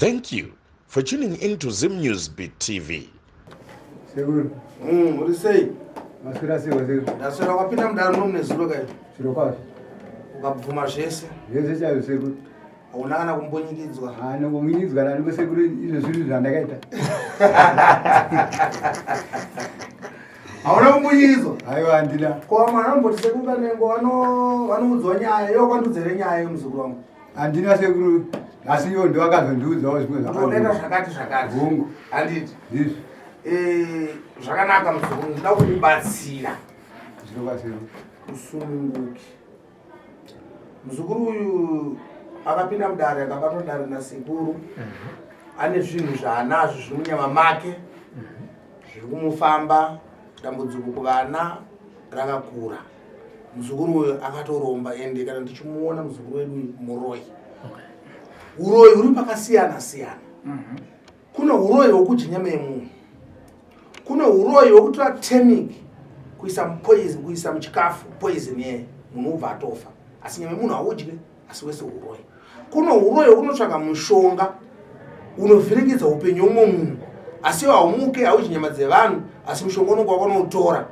Thank you for tuning in to Zim News Beat TV. Sekuru. Uri sei? Maswera sei sekuru? Ndaswera wakapinda mudare muno mune zuro kai. Zviro kwazvo. Ukabvuma zvese. Zvese chaizvo sekuru. Hauna kana kumbunyikidzwa. Ah, nokumbunyikidzwa nani sekuru izvo zvinhu zvandakaita. Hauna kumbunyikidzwa? Aiwa handina. Ko vamwe vanomboti sekuru Kanengo vanoudzwa nyaya, iwe wakandiudzere nyaya yemuzukuru wangu. Handina sekuru, asi ivo ndovakazondiudzawo zvimwe zvakaita zvakati zvakati. Hongu. Handiti. Ndizvo. Eh, zvakanaka muzukuru, ndinoda kukubatsira. Zvinobatsira. Usununguke. Muzukuru uyu akapinda mudare akabatwa dare nasekuru. Ane zvinhu zvaanazvo zviri munyama make. Zviri kumufamba dambudziko kuvana rakakura. Muzukuru uyu akatoromba ende kana ndichimuona muzukuru wedu uyu muroyi. Uroyi huri pakasiyana siyana. Kune uroyi hwekudya nyama yemunhu. Kune uroyi hwekutora temic kuisa poison, kuisa muchikafu poison yeye munhu ubva atofa. Asi nyama yemunhu haudye asi wese uroyi. Kune uroyi hwekunotsvaga mushonga unovhiringidza upenyu hwemumwe munhu asi iwe haumuke haudyi nyama dzevanhu asi mushonga unonge wakanoutora.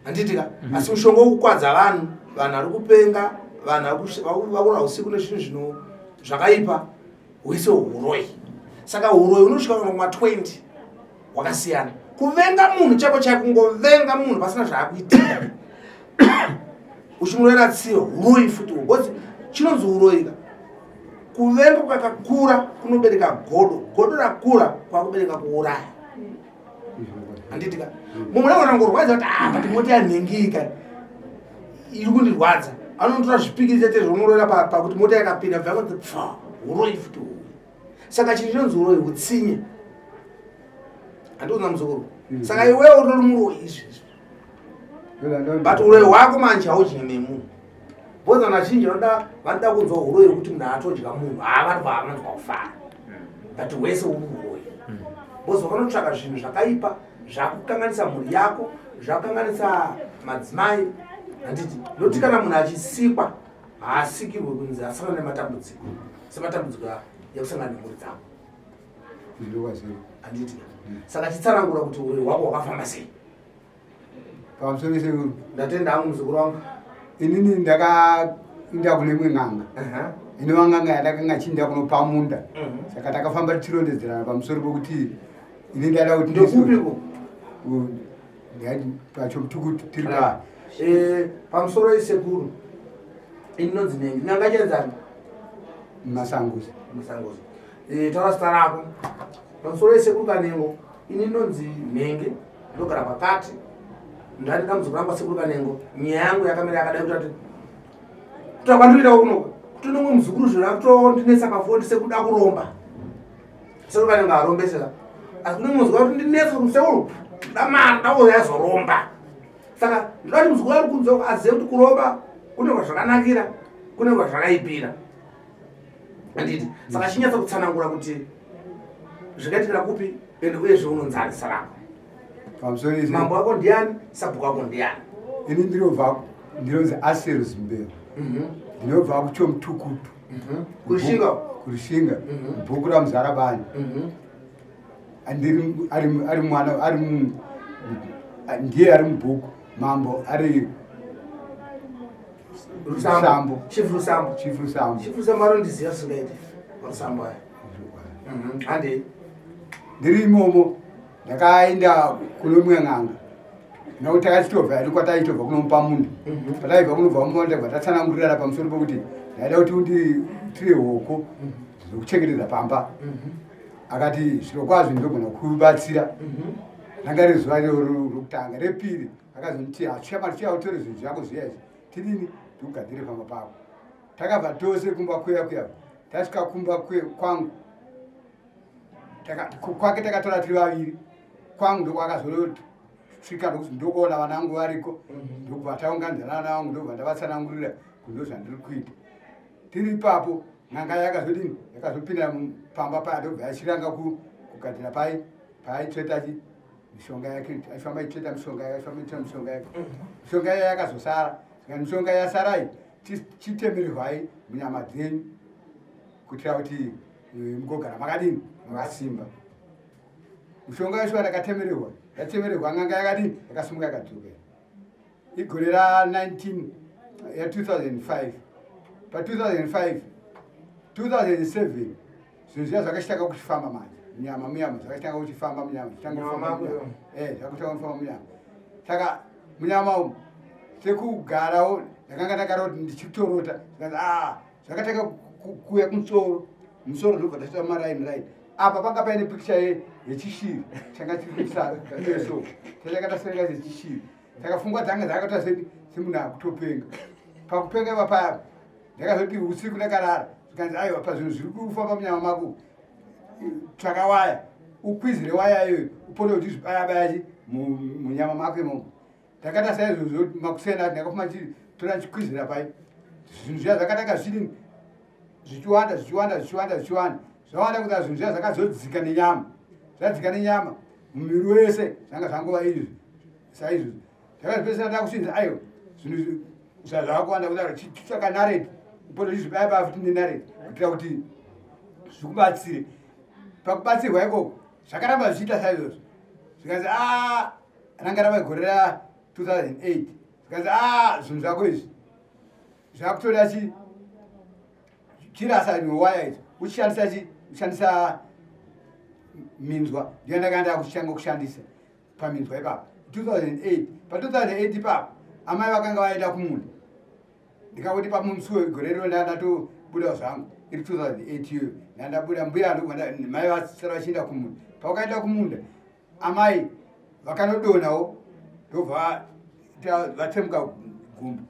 Handiti ka? Asi mushonga wekukwadza vanhu, vanhu vari kupenga, vanhu vari usiku nezvinhu zvino zvakaipa hwese huroyi. Saka huroyi unosvika kana kuma 20 hwakasiyana. Kuvenga munhu chako chako kungovenga munhu pasina zvaakuitika. Uchimurovera tsiva huroyi futi uhwo. Because chinonzi huroyi ka. Kuvenga kwakakura kunobereka godo. Godo rakura kwakubereka kuuraya. Handiti ka? Mumwe unogona kungorwadza kuti ah but mota yanhengika iri kundirwadza. Anotora zvipikiri chete zvaunorovera pakuti mota yakapinda bva kuti pfa huroyi futi uhu. Saka chinhu chinonzi huroyi hutsinye. Handikuona muzukuru. Saka iwewe utori muroyi izvezvi. But uroyi hwako manje haudyi nyama yemunhu. Because vanhu vazhinji vanoda kunzwa huroyi hwekuti munhu atodya munhu. Haa vanobva vanonzwa kufara. But hwese uri huroyi. Because vakanotsvaka zvinhu zvakaipa zvakukanganisa mhuri yako, zvakukanganisa madzimai. Handiti nokuti kana munhu achisikwa haasikirwe kunzi asangane nematambudziko sematambudziko ekusangana nemhuri dzako. Handiti saka chitsanangura kuti uroyi hwako hwakafamba sei. Pamusoro sekuru. Ndatenda hangu muzukuru wangu. Inini ndakaenda kune imwe n'anga. Inova n'anga yandakanga chiinda kunopa munda. Saka takafamba tichirondedzerana pamusoro pokuti ini ndaida kuti Ndokupiko? Pachomutukutu tiri pa. Pamusoro isekuru. Ini ndinonzi Nengi. N'anga chenzani? Masanguzi. Masanguzi. Taura zita rako. Pamusoro isekuru Kanengo. Ini ndinonzi Nenge. Ndogara pakati. Ndati dambudziko rangu sekuru Kanengo. Nyaya yangu yakamira yakadai kuti kuti kwandinoita kuno kuti nomwe muzukuru zviro akutondinetsa pafoni sekuda kuromba. Sekuru Kanengo arombesera. Asi kune muzukuru kuti ndinetsa kuti sekuru damara dawo yazoromba. Saka ndoda kuti muzukuru ari kunze azive kuti kuromba kune kwazvakanakira kune kwazvakaipira. Handiti? Saka chinyatsa kutsanangura kuti zvakaitikira kupi ende uyezve unonzani sarako. Pamusoro izvi. Mambo wako ndiani? Sabhuku wako ndiani? Ini ndinobva ndinonzi Asero Zimbero. Ndinobva kuChomutukutu. Kurushinga? Kurushinga. Bhuku raMuzarabani. Andiri ari ari mwana ari ndiye ari mubhuku mambo ari Rusambo. Chief Rusambo. Chief Rusambo. Chief Rusambo anondiziva zvisingaiti. Rusambo aya. Handi. Ndiri imomo ndakaenda kune imwe n'anga nokuti takachitobva yati kwataitobva kunomupa munhu. Pataibva kunobva mupa munhu tatsanangurirana pamusoro pokuti ndaida kuti undiitire hoko dzokuchengetedza pamba. Akati zviro kwazvo ndinogona kubatsira. Ranga riri zuva iroro rokutanga. Repiri akazonditi hachiya chiya utore zvinhu zvako zviya izvi tidini tikugadzire pamba pako. Takabva tose kumba kuya kuya tasvika kumba kwangu kwake takatora tiri vaviri kwangu ndokwakazosvika ndokuona vana vangu variko ndokubva taunganidzana vana vangu ndokubva ndavatsanangurira kundo zvandiri kuita. Tiri ipapo n'anga yakazodini yakazopinda pamba paya ndokubva yachiranga kugadzira pai paaitsveta mishonga yake aifamba ichitsveta mishonga yake aifamba ichitsveta mishonga yake mishonga iya yakazosara saka mishonga yasarai chitemererwai munyama dzenyu kuitira kuti Mugogara makadini makasimba. Mushonga weshuwa ndakatemererwa, ndatemererwa n'anga yakadini yakasimuka yakadzokera. Igore ra 19 ya 2005. Pa 2005 2007 zvinhu zviya zvakachitanga kuchifamba manje munyama munyama zvakachitanga kuchifamba munyama chitanga kufamba munyama eh zvakutanga kufamba munyama saka munyama umu sekugarawo ndakanga ndagara kuti ndichitorota zvikanzi ah zvakatanga kuuya kumusoro musoro ndobva ndaita maraini raini apa panga paine pikicha yechishiri changa chiri kumusara so chachakaita senga chechishiri saka pfungwa dzanga dzakaita seni semunhu akutopenga pakupenga iva paya ndakazoti usiku ndakarara zvikanzi aiwa pazvinhu zviri kufamba munyama mako tsvaka waya ukwizire waya iyoyo upote uchizvibaya baya chi munyama mako imomo ndakaita saizvozvo makuseni ati ndakafuma chitora ndichikwizira pai zvinhu zviya zvakatanga zviri zvichiwanda zvichiwanda zvichiwanda zvichiwanda zvawanda kuti zvinhu zviya zvakazodzika nenyama zvadzika nenyama mumuviri wese zvanga zvangova izvi saizvozvo zvakazopedzisira ndakuchinzi aiwa zvinhu zvazvakuwanda kudaro chitsvaka nareti upote uchizvibaya baya futi nenareti kuitira kuti zvikubatsire pakubatsirwa ikoko zvakaramba zvichiita saizvozvo zvikanzi a ah, ranga rava gore ra 2008 zvikanzi a ah, zvinhu zvako izvi zvakutoda chi chirasa waya idzo uchishandisa chi ushandisa minzwa ndiyo ndakanga ndakuchitanga kushandisa paminzwa ipapo 2008 pa 2008 ipapo amai vakanga vaenda kumunda ndikangoti pamusi wegore riro ndandatobudawo zvangu iri 2008 iyoyo ndandabuda mbuya mai vasara vachienda kumunda pavakaenda kumunda amai vakanodonawo ndobva vatsemuka gumbo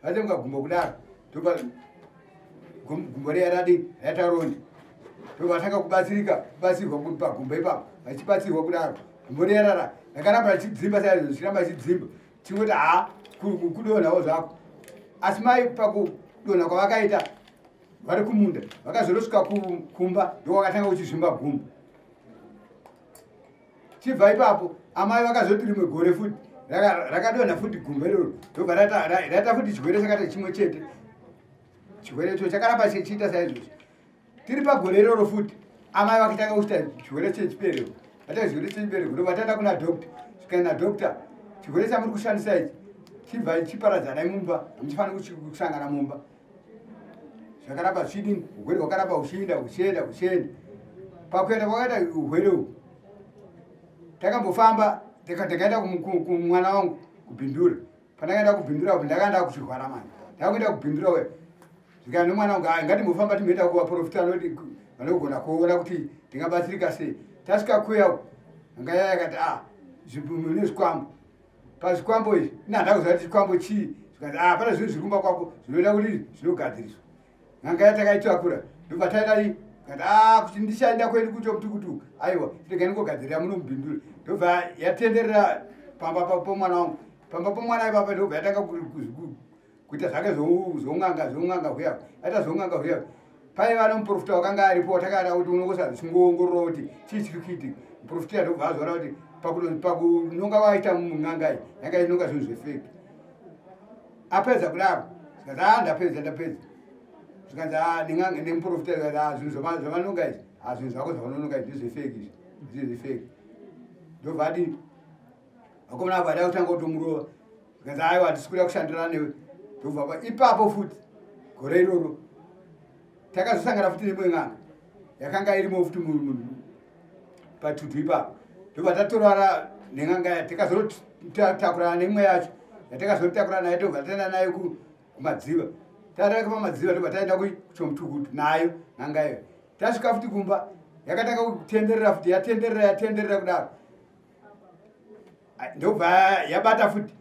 vatsemuka gumbo kudaro ndobva gumbo riya radi raita ronda ndobva vatanga kubatsirika kubatsirwa pagumbo ipapo vachibatsirwa kudaro gumbo riya rara rakaramba richidzimba saizvo richiramba richidzimba chingoti ha kudonhawo zvako asi mai pakudonha kwavakaita vari kumunda vakazorosvika kumba ndokwakatanga kuchizvimba gumbo Chibva ipapo amai vakazoti rimwe gore futi rakadonha futi gumbo iroro ndobva raita futi chirwere chakaita chimwe chete chirwere icho chakaramba chichiita saizvozvo tiri pagore iroro futi amai vakatanga kuita chirwere chechibereko vaita chirwere chechibereko ndobva taenda kuna doctor svikaenda doctor chirwere chamuri kushandisa ichi chibva chiparadzanai mumba hamuchifaniri kusangana mumba zvakaramba zvichidini urwere hwakaramba huchienda huchienda huchienda pakuenda kwakaita urwere uhu takambofamba ndakaenda kumwana wangu kubhindura pandakaenda kubhindura uku ndakaenda kuchirwara manje ndakuenda kubhindura uya zvikana nemwana wangu ah, ngatimbofamba timboenda kuvaprofita vanogona kuona kuti ndingabatsirika sei tasvika kuya uku anga yaya yakati a ah, mune zvikwambo pazvikwambo izvi ini handina kuziva kuti chikwambo chii zvikanzi ah pane zvinhu zviri kumba kwako zvinoda kuti zvinogadziriswa n'anga yatakaitakura ndobva taenda i kati ah kuti ndichaenda kwedu kucho mutukutuku aiwa rega ndingogadzirira muno mubhindura ndobva yatenderera pamba pomwana wangu pamba pomwana ipapa ndobva yatanga kuita zvake zvoun'anga zvoun'anga huya aita zvoun'anga huya paiva nomuprofita wakanga aripo watakada kuti unongosa zvichingoongorora kuti chii chiri kuitika muprofita ndobva azoona kuti pakunonga waita mun'anga iyi yanga inonga zvinhu zvefeki apedza kudaro zvikanzi a ah, ndapedza ndapedza zvikanzi a ah, nemuprofita zvikanzi a ah, zvinhu zvavanonga izvi a zvinhu zvako zvavanononga izvi ndezvefeki izvi ndezvefeki ndobva adini vakomana avo vada kutanga kutomurova zvikanzi aiwa hatisi kuda kushandirana newe ndobva ipapo futi gore iroro takazosangana futi nemwe n'anga yakanga irimo futi patutu ipapo ndobva tatorara nen'anga ya takazotakurana neimwe yacho yatakazotakurana nayo tobva taenda nayo kumadziva taenda pamadziva ndobva taenda kuchomutukutu nayo n'anga iyo tasvika futi kumba yakatanga kutenderera futi yatenderera yatenderera kudaro ndobva yabata futi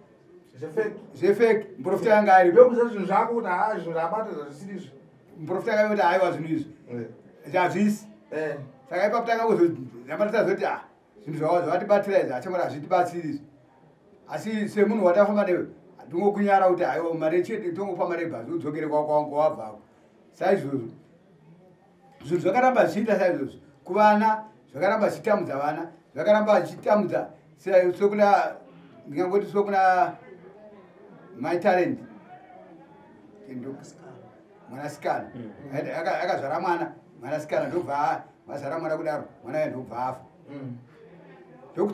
zvefeki muprofita yanga ari zvinhu zvako kuti haa zvinhu zvabata zvazvisiri izvi muprofita yanga kuti haiwa zvinhu izvi eh. hazvisi eh. saka ipapo tanga kuzozamba tazoti ah zvinhu zvavatibatsira izvi hachangoti hazvitibatsiri izvi asi semunhu watafamba newe tingokunyara kuti haiwa mari chete tongopa mari ebhazi udzokere kwawabvako saizvozvo zvinhu zvakaramba zvichiita saizvozvo kuvana zvakaramba zvichitambudza vana zvakaramba zvichitambudza sokuna ndingangoti sokuna my talent mwanasikana mm. akazvara mwana Mwanasikana ndobva vazvara mwana kudaro, mwana uya ndobva afa.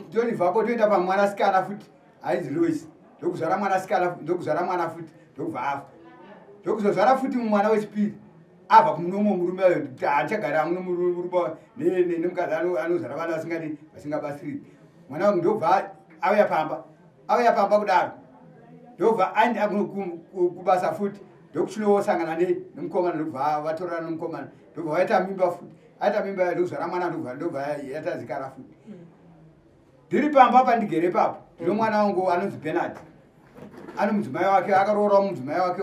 Ndoribvapo toenda pamwanasikana futi ainzi Lois, ndokuzvara mwanasikana, ndokuzvara mwana futi, ndokubva afa. Ndokuzozvara futi mwana wechipiri abva kumunomwe murume ayo, handichagara muno murume nemukadzi anozvara vana vasingadi, vasingabatsiriki. Mwana wangu ndobva auya pamba, auya pamba kudaro ndobva aenda kubasa futi, ndokuchinosangana nemukomana, ndobva vatorana nomukomana, ndobva vaita mimba futi. Aita mimba, ndokuzvara mwana, ndobva yatazikara futi. Ndiri pamba pandigere papo, ndino mwana wangu anonzi Bernard, ane mudzimai wake, akaroorawo mudzimai wake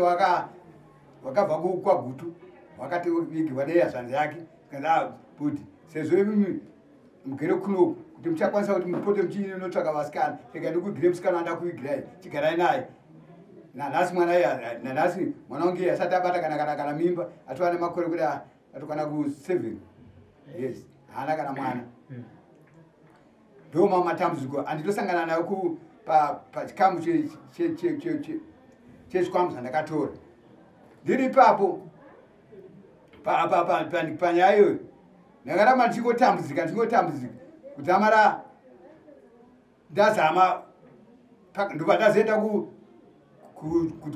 wakabva kwaGutu, wakatovigirwa neyazvanzi yake. Kana kuti sezvo imimi mugere kunoku, kuti muchakwanisa kuti mupote muchinotsvaka vasikana, rega ndikuvigire musikana wandakuvigirai, chigarai naye. Nanhasi mwana iye, nanhasi mwana wangu iye asati abata kana mimba, atova nemakore kuti atokwana ku7 years, haana kana mwana. Ndo mamwe matambudziko anditosangana nayo pachikamu chezvikwambo zvandakatora. Ndiri ipapo panyaya iyoyo, ndakaramba ndichingotambudzika, ndichingotambudzika kudzamara ndazama, ndobva ndazoenda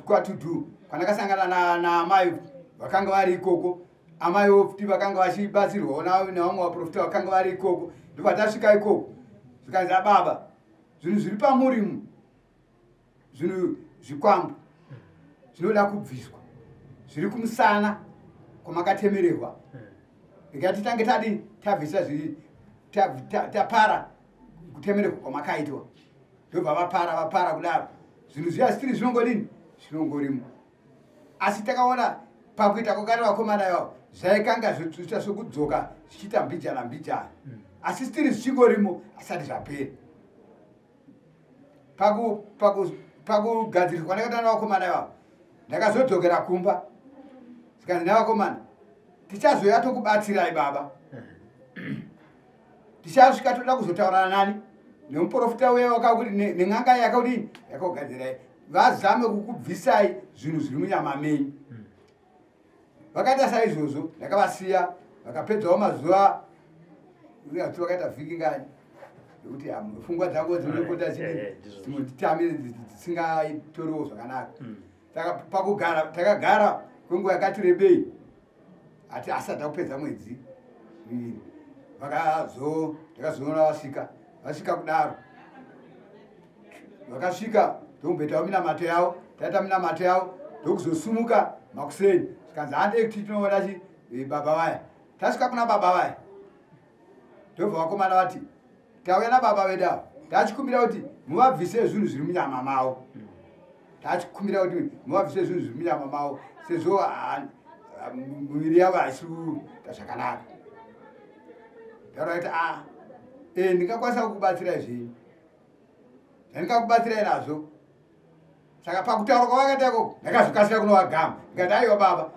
kwaTudu, kwandakasangana naamai vakanga vari ikoko. Amai futi vakanga vachibatsirwawo nevamwe vaprofita vakanga vari ikoko. Ndobva tasvika ikoko, zvikanzi, "Ababa, zvinhu zviri pamuri, zvinhu zvikwambo zvinoda kubviswa, zviri kumusana kwamakatemererwa. Rega titange tadi tabvisa zviri, tapara kutemererwa kwamakaitwa." Ndobva vapara, vapara kudaro, zvinhu zviya zvitiri zvinongodini, zvinongorimo. Asi takaona pakuita kwakati vakomana ivavo zvaikanga zviita sokudzoka zvichiita mbijana mbijana, asi stiri zvichingorimo, asati zvapera. Pakugadziriswa kwandakaita navakomana ivavo, ndakazodzokera kumba, zikanzi navakomana, "Tichazoya tokubatsirai baba, tichasvika, toda kuzotaurana nani, nemuprofita uya wakakuti nen'anga yakakudini, yakakugadzirai, vazame kukubvisai zvinhu zviri munyama menyu." Vakaita saizvozvo, ndakavasiya vakapedzawo mazuva, ati vakaita vhiki ngani, nekuti pfungwa dzangu dzinopota dzimwe dzitame, dzisingatoriwo zvakanaka. Saka pakugara takagara kwenguva yakati rebei, ati asati akupedza mwedzi 2, vakazo ndakazoona vasvika. Vasvika kudaro, vakasvika ndokumboitawo minamato yavo. Taita minamato yavo, ndokuzosumuka makuseni, zvikanzi, "Handei kuti tinoona chi baba vaya." Tasvika kuna baba vaya, ndobva vakomana vati, "Tauya nababa vedu ava, tachikumbira kuti muvabvise zvinhu zviri munyama mavo, tachikumbira kuti muvabvise zvinhu zviri munyama mavo, sezvo miviri yavo haisi kuita zvakanaka." Ndaura kuti, "A e, ndingakwanisa kukubatsirai zvenyu, zvandingakubatsirai nazvo." Saka pakutaura kwavakaita ikoko, ndakazokasira kunovagama, ndikati, "Aiwa baba,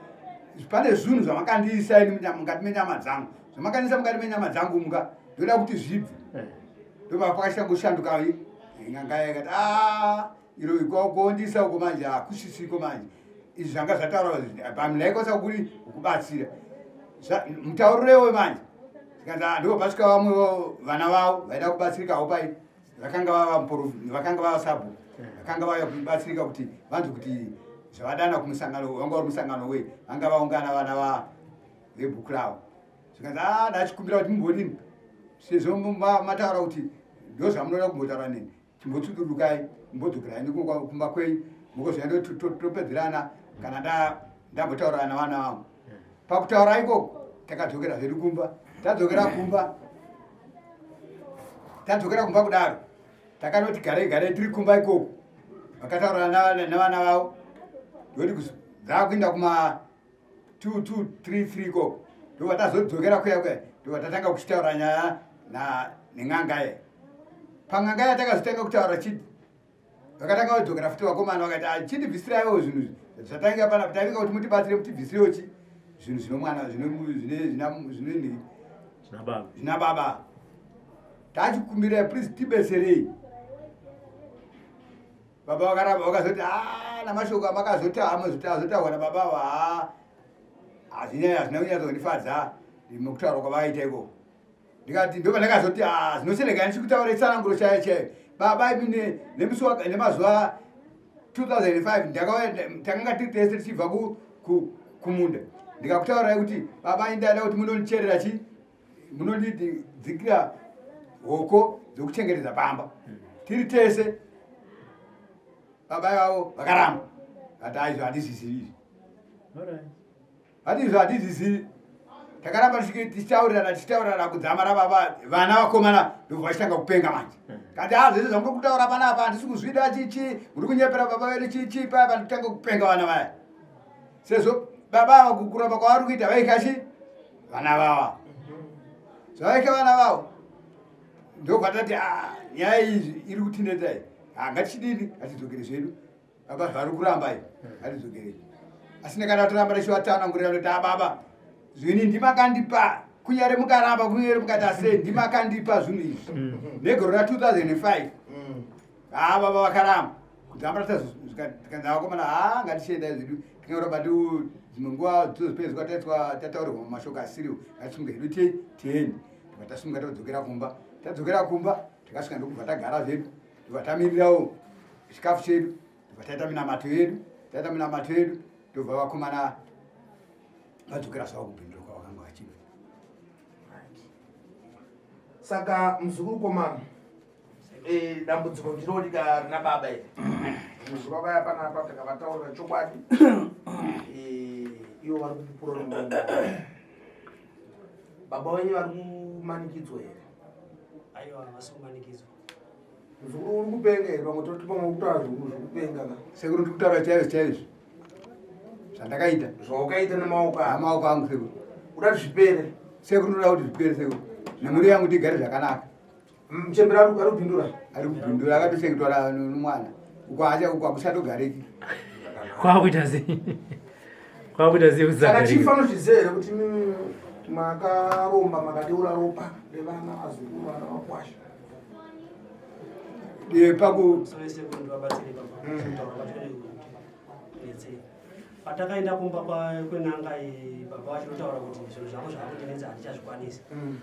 pane zvinhu zvamakandiisa ini mukati menyama dzangu, zvamakandiisa mukati menyama dzangu muka, ndoda kuti zvibve." Ndobva pakachita kushanduka n'anga yakati, "A, iro kuondisa uko manje hakusisiko manje. Izvi zvanga zvataura ndaikwanisa kuri kukubatsira mutaurirewo manje." Zvikanzi, "Ah," ndobva pasvika vamwe vana vavo vaida kubatsirikawo pai, vakanga vava vakanga vava sabhuku, vakanga vauya kubatsirika kuti vanzwe kuti zvavadana kumusangano vanga uri musangano wei, vanga vaungana vana vebhuku ravo. Zvikanzi, "A, ndachikumbira kuti mumbodini, sezvo mataura kuti ndo zvamunoda kumbotaura neni, chimbotsudurukai, mumbodzokerai kumba kwenyu, mukozoenda topedzerana kana ndambotaurana navana vangu." Pakutaura ikoko takadzokera zvedu kumba. Tadzokera kumba, tadzokera kumba kudaro, takanoti garei garei tiri kumba ikoko, vakataurana navana vavo, ndoti dzakuinda kuma 2 2 3 3 ikoko, ndobva tazodzokera kuya kuya, ndobva tatanga kuchitaura nyaya nen'anga ye. Pan'anga yatakazotanga kutaura chiti, vakatanga kudzokera futi vakomana, vakati, "Ah, chindibvisiraiwo zvinhu izvi zvatanga pana, tavinga kuti mutibatsire, mutibvisirewo chi zvinhu zvino mwana zvino Zvina baba. Zvina baba. Tachikumbira, please tibetserei baba." Vakaramba, vakazoti, "A, namashoko amakazota azotaurwa nababa ava, ha, hazvinyanya, hazvina kunyatsondifadza." Mukutaura kwavaita ikoko ndikati ndobva ndakazoti ah, zvinoseneka ndichikutaura tsananguro chaiyo chaiyo baba imi nemusi nemazuva 2005 ndakauya takanga tiri tese tichibva kumunda ndikakutaurai kuti baba indada kuti munondicherera chi munondidzikira hoko dzekuchengetedza pamba tiri tese baba ivavo vakaramba vati aizvo handizvizivi izvi Vati izvo hatizvizivi. Takaramba tichitaurirana tichitaurirana kudzamara baba vana vakomana ndobva vachitanga kupenga manje. Kati ha zvese zvamuri kutaura panapa handisi kuzvida chichi muri kunyepera baba vedu chichi paya pandikutanga kupenga vana vaya. Sezvo baba ava kuramba kwavari kuita vaika chi vana vava. Zvavaika vana vavo ndobva tati ah, nyaya iyi iri kutinetsa iyi. Ah, ngatichidini ngatidzokere zvedu. Baba zvari kuramba izvi ngatidzokerei. Asi ndakada toramba ndichivatsanangurira kuti ah baba zvinhu ndimakandipa kunyare mukaramba kunyare mukaita sei ndimakandipa zvinhu izvi mm. negore ra 2005 mm. haa baba vakaramba kudzamba tikanzi vakomana haa ngatichiendai zvedu tingaramba ti dzimwe nguva dzozopedzwa taitwa tataurirwa mumashoko asiriwo ngatisunge hedu tiende tobva tasunga tadzokera kumba tadzokera kumba takasvika ndokubva tagara zvedu ndobva tamirirawo chikafu chedu ndobva taita minamato yedu taita minamato yedu ndobva vakomana vadzokera zvavo kubhindura kwavakanga vachibva saka muzukuru komana eh, dambudziko ndirori rina baba iri muzukuru vakaya panapa takavataurira chokwadi eh, ivo vari kupupura baba wenyu vari kumanikidzwa here aiwa havasi kumanikidzwa Muzukuru uri kupenga here pamwe toti pamwe kutaura zvekupenga ka. Sekuru ndiri kutaura chaizvo chaizvo zvandakaita. Zvawakaita nemaoko ako. Nemaoko angu sekuru. Uda kuti zvipere. Sekuru ndoda kuti zvipere sekuru. Nemhuri yangu tigare zvakanaka. Mchembere ari kupindura. Ari kupindura akatochengetwa nomwana. Uko acha uko akusatogariki. Kwakuita sei? Kwakuita sei kusagarika? Saka chief anozviziva here kuti makaromba makadeura ropa revana vazukuru vana vakwasha. paku patakaenda kumba kwen'anga iyi baba vachinotaura kuti zvinhu zvako zvakundinetsa handichazvikwanisi mm.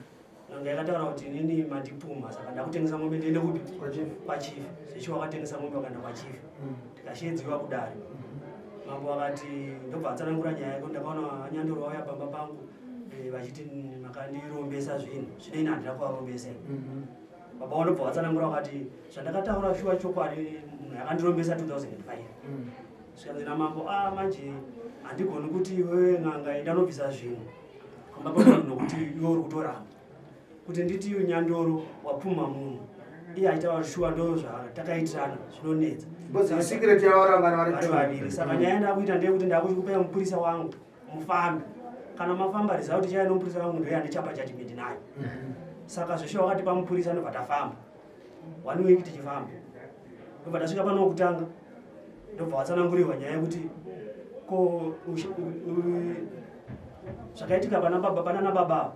n'anga yakataura kuti inini mandipumha saka ndakutengesa mombe ndiende kupi kwachief zvechi wakatengesa mombe wakaenda kwachief mm. tikasheedziwa kudare mm. mambo akati ndobva atsanangura nyaya yako ndakaona anyandoro vauya pamba pangu eh, vachiti makandirombesa zvinhu zvino ini handina kuvarombesa mm-hmm. Baba vanobva vatsanangura vakati zvandakataura shuwa chokwadi munhu akandirombesa 2005 mm. zvikanzi namambo a ah, manje handigoni kuti iwewe n'anga enda nobvisa zvinhu pamba pamunhu nokuti iwe uri kutoramba kuti nditi nyandoro wapumha munhu iye aitaura shuwa ndo zvatakaitirana zvinonetsa vari vaviri saka nyaya yandakuita ndeyekuti ndakuchikupai mupurisa wangu mufambe kana mafamba result chaiyo nomupurisa wangu ndoya ndichapa judgment nayo saka zveshe wakatipa mupurisa ndobva tafamba one week tichifamba ndobva tasvika pano kutanga ndobva watsanangurirwa nyaya yekuti ko zvakaitika pana baba panana baba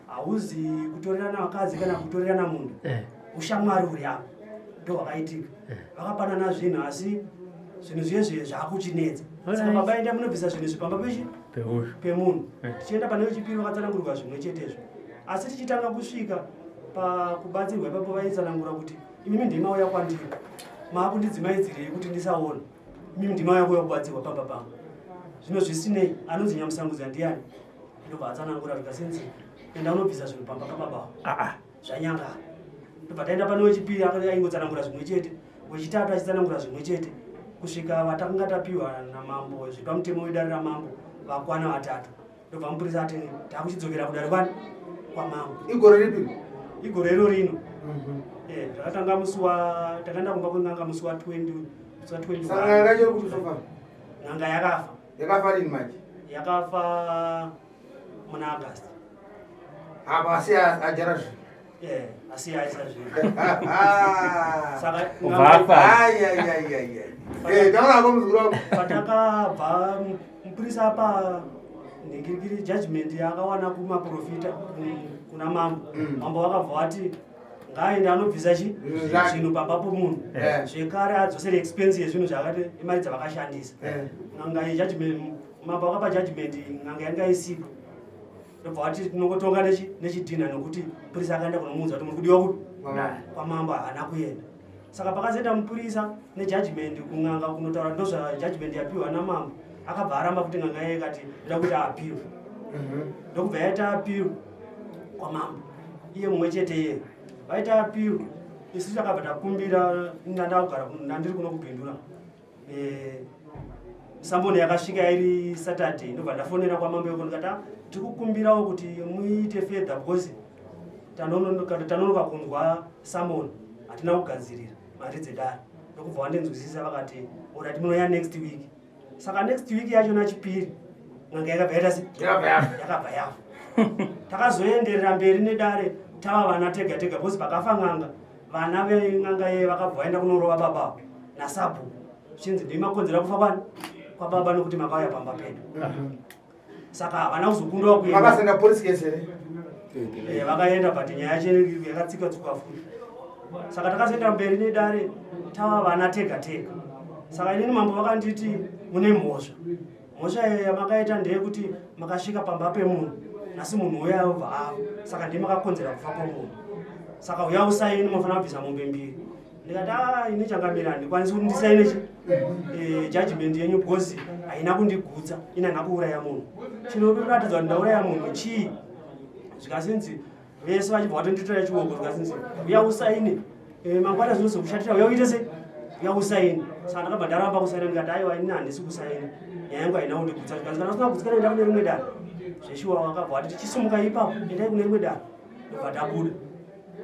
hauzi kutorerana vakadzi kana kutorerana munhu eh. ushamwari uri apo ndo hwakaitika eh. vakapanana zvinhu asi zvinhu zviye zviye zvakuchinetsa saka baba enda munobvisa zvinhu izvi pamba pechi pemunhu eh. tichienda pane wechipiri vakatsanangurirwa zvimwe chetezvo asi tichitanga kusvika pakubatsirwa ipapo vaitsanangura kuti imimi ndimauya kwandiri maakundidzimaidzirei kuti ndisaona imimi ndimauya kuuya kubatsirwa pamba pangu zvino zvisinei anonzi nyamusangudza ndiyani ndobva atsanangura zvikasinzi enda unobvisa zvinhu pamba pababa ah, ah. zvanyangara ndobva taenda pane wechipiri aingotsanangura zvimwe chete wechitatu achitsanangura zvimwe chete kusvika vatakanga tapiwa namambo zviri pamutemo wedare ramambo vakwana vatatu ndobva mupurisa ati takuchidzokera kudare kwani kwamambo igore ripi igore iro rino mhm. eh, zvakatanga musi wa takaenda kumba kwen'anga musi wa 20 musi wa 21 n'anga yakafa yakafa rini manje yakafa muna august apa asi ajara zvinhu eh, asi aisa zvinhu saka taurako muzukuru wangu patakabva mupurisa apa nhingirikiri judgment yaakawana kumaprofita kuna mambo mm. mambo vakabva vati ngaaende anobvisa chi zvinhu pamba pomunhu eh. zvekare adzosere expense yezvinhu zvakati imari dzavakashandisa eh. n'anga yejudgment mambo akapa judgment n'anga yanga isipo Ndobva vati tinongotonga nechidhinha nekuti mupurisa akaenda kunomuudza kuti muri kudiwa kupi kwamambo, haana kuenda. Saka pakazoenda mupurisa nejudgment kun'anga kunotaura ndozva judgment yapiwa namambo, akabva aramba kuti n'anga iye ikati ndoda kuti appeal. Ndokubva yaita appeal kwamambo iye mumwe chete iye vaita appeal. Isu takabva takumbira, ndandakugara ndandiri kuno kuBindura. Summon yakasvika iri Saturday, ndobva ndafonera kwamambo yoko ndikati, "Ah, tiri kukumbirawo kuti muite further because tanonoka kunzwa summon, hatina kugadzirira mari dzedare." Ndokubva vandinzwisisa, vakati, "Alright, munouya next week." Saka next week yacho nachipiri n'anga yakabva yaita se Yakabva yafa. Yakabva yafa. Takazoenderera mberi nedare tava vana tega tega because pakafa n'anga, vana ven'anga iye vakabva vaenda kunorova baba nasabhuku, zvichinzi ndimi makonzera kufa kwani kwababa nokuti makauya pamba pedu. Saka havana kuzokundwa kuenda. Makasenda police case here? Vakaenda, but nyaya yacho yakatsika tsuka futi. Saka takazoenda mberi nedare tava vana tega tega. Saka inini mambo vakanditi, "Mune mhosva. Mhosva iyo yamakaita ndeyekuti makasvika pamba pemunhu, nhasi munhu uya obva afa, saka ndiye makakonzera kufa kwomunhu. Saka uya usaini, munofanira kubvisa mombe mbiri." Ndikati, "A, ini changamira, handikwanisi kuti ndisaine chi judgment yenyu because haina kundigutsa. Ini handina kuuraya munhu. Chinoratidza kuti ndauraya munhu chii?" Zvikasinzi vese vachibva vatonditora chioko, zvikasinzi, "Uya usaine. Mangwana zvinozokushatira. Uya uite sei, uya usaine." Saka ndakabva ndaramba kusaina, ndikati, "Aiwa, ini handisi kusaina, nyaya yangu haina kundigutsa." Zvikanzi, "Kana usina kugutsikana, enda kune rimwe dare." Zveshuwa vakabva vati, "Tichisumuka ipapo, endai kune rimwe dare." Ndobva tabuda.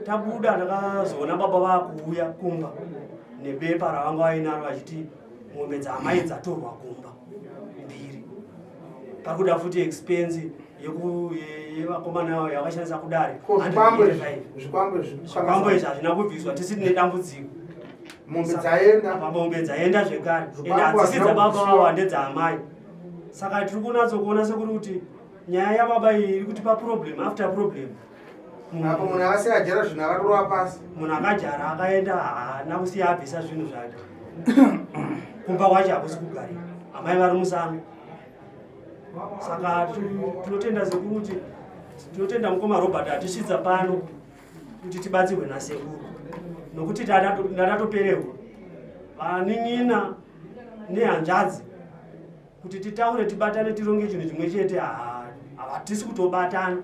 Tabuda, ndakazoona baba vakuuya kumba nebepa ravanga vainaro vachiti mombe dzaamai dzatorwa kumba mbiri, pari kuda futi expense yevakomana yavakashandisa kudare. Ko zvikwambo izvi? 185. Zvikwambo izvi? Zvikwambo izvi hazvina kubviswa, tisi tine dambudziko. Mombe dzaenda. Apa mombe dzaenda zvekare, ende Zvikwambo hadzisi hazvina dzababa kubviswa. vavo, ndedzaamai. Saka tiri kunatsokuona sekuri kuti nyaya yababa iyi iri kutipa problem after problem. Apo munhu akasiya ajara zvinhu akatorova pasi. Munhu akajara akaenda, haana kusiya abvisa zvinhu zvake. Kumba kwacho hakusi kugarika, amai vari musango. Saka tinotenda sekuru kuti, tinotenda mukoma Robert atisvitsa pano kuti tibatsirwe nasekuru, nokuti ndadatopererwa vanin'ina nehanzvadzi kuti titaure, tibatane, tironge chinhu chimwe chete. Havatisi kutobatana.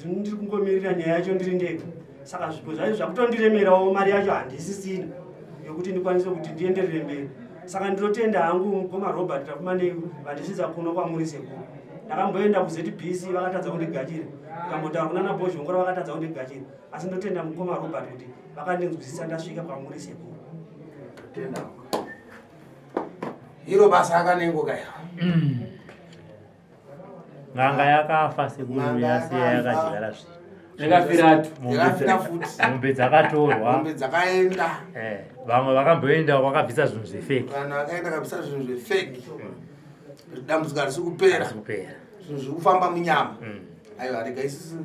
Ndiri kungomirira nyaya yacho ndiri ndega. Saka zvipo zvacho zvakutondiremerawo, mari yacho handisisina yokuti ndikwanise kuti ndienderere mberi. Saka ndinotenda hangu mukoma Robert Tafumanei vandisvitsa kuno kwamuri sekuru. Ndakamboenda kuZBC, vakatadza kundigachira. Ndikambotaura kuna naBhozhongora, vakatadza kundigachira, asi ndotenda mukoma Robert kuti vakandinzwisisa, ndasvika kwamuri sekuru. Tenda. Iro basa akanengo kaya. N'anga yakafa sekuru. N'anga Yasiya yakafa. yakadyara zvinhu. Yakafiratu. Yakafira futi. Mombe dzakatorwa. Mombe dzakaenda. Vamwe vakamboenda vakabvisa zvinhu zvefake. Vanhu vakaenda kabisa zvinhu zvefake. Dambudziko harisi kupera. Harisi kupera. Zvinhu zviri kufamba munyama. Aiwa, rega isusu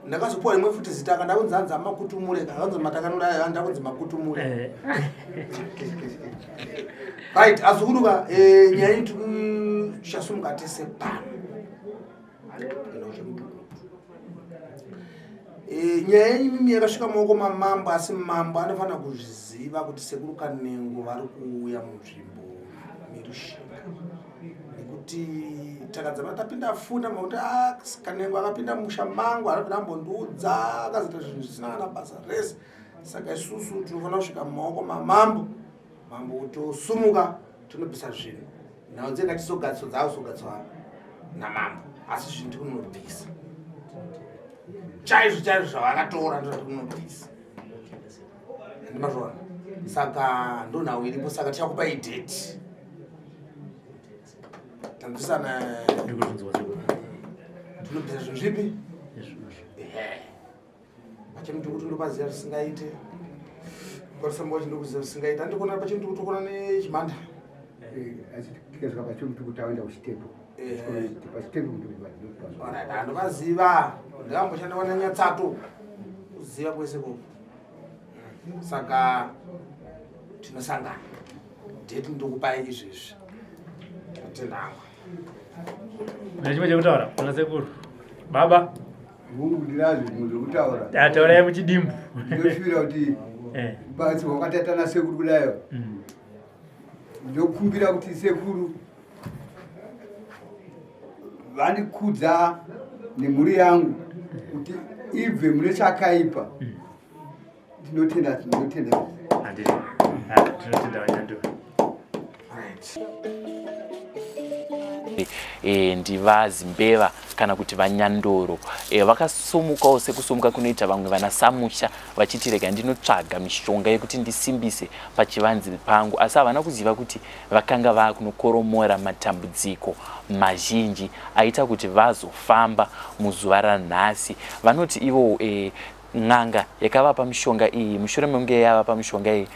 ndakazopuwa rimwe futi zita, kandakunzi hanzi amakutumure, kanzi matakanura ayo, ndakunzi makutumure. Right, azukuruka, nyaya iyi tikuchasumuka tese pano. Enda kuchemutukutu. Nyaya yenyu mimi yakasvika mumaoko mamambo, asi mambo anofanira kuzviziva kuti sekuru Kanengo vari kuuya munzvimbo meRushinga, nekuti takadzama tapinda funda makuti, "Ah, Kanengo akapinda musha mangu, anobva ambondiudza, akazoita zvinhu zvisina kana basa rese." Saka isusu tinofanira kusvika mumaoko mamambo, mambo tosumuka tonobvisa zvinhu. Nhau dzenda tizogadziso dzakuzogadziwa namambo, asi zvinhu tikunobvisa chaizvo chaizvo zvavakatora, ndozvati kunobvisa, handimazvona. Saka ndo nhau iripo. Saka tichakupai date, tanzwisana? Ndiri kuzvinzwa sekuru. Tinobvisa zvinhu zvipi? Izvozvo. Ehe, pachemutukutu ndopaziva zvisingaite, parusambo wacho ndokuziva zvisingaite. Andikuona pachemutukutu, kuona nechimanda. Asi tikasvika pachemutukutu, taenda kuchitepo. Pachitepo. Alright, handovaziva, ndakamboshanda kwana Nyatsato, kuziva kwese koko. Saka tinosangana, date ndokupai izvezvi. Atenda hangu. Mune chimwe chekutaura kuna sekuru? Baba Hungu ndinazvo zvimwe zvekutaura. Taurai muchidimbu. Ndinoshuvira kuti Eh. kubatsirwa kwataita nasekuru kudayo. Ndokumbira kuti sekuru vandikudza nemhuri yangu kuti ibve mune chakaipa. Ndinotenda, ndinotenda. Handiti. Ah, tinotenda VaNyandoro. E, ndiVaZimbeva kana kuti VaNyandoro e, vakasumukawo sekusumuka kunoita vamwe vana samusha vachiti rega ndinotsvaga mishonga yekuti ndisimbise pachivanzi pangu, asi havana kuziva kuti vakanga vakunokoromora matambudziko mazhinji aita kuti vazofamba muzuva ranhasi. Vanoti ivo e, n'anga yakavapa mishonga iyi, mushure mekunge yavapa mishonga iyi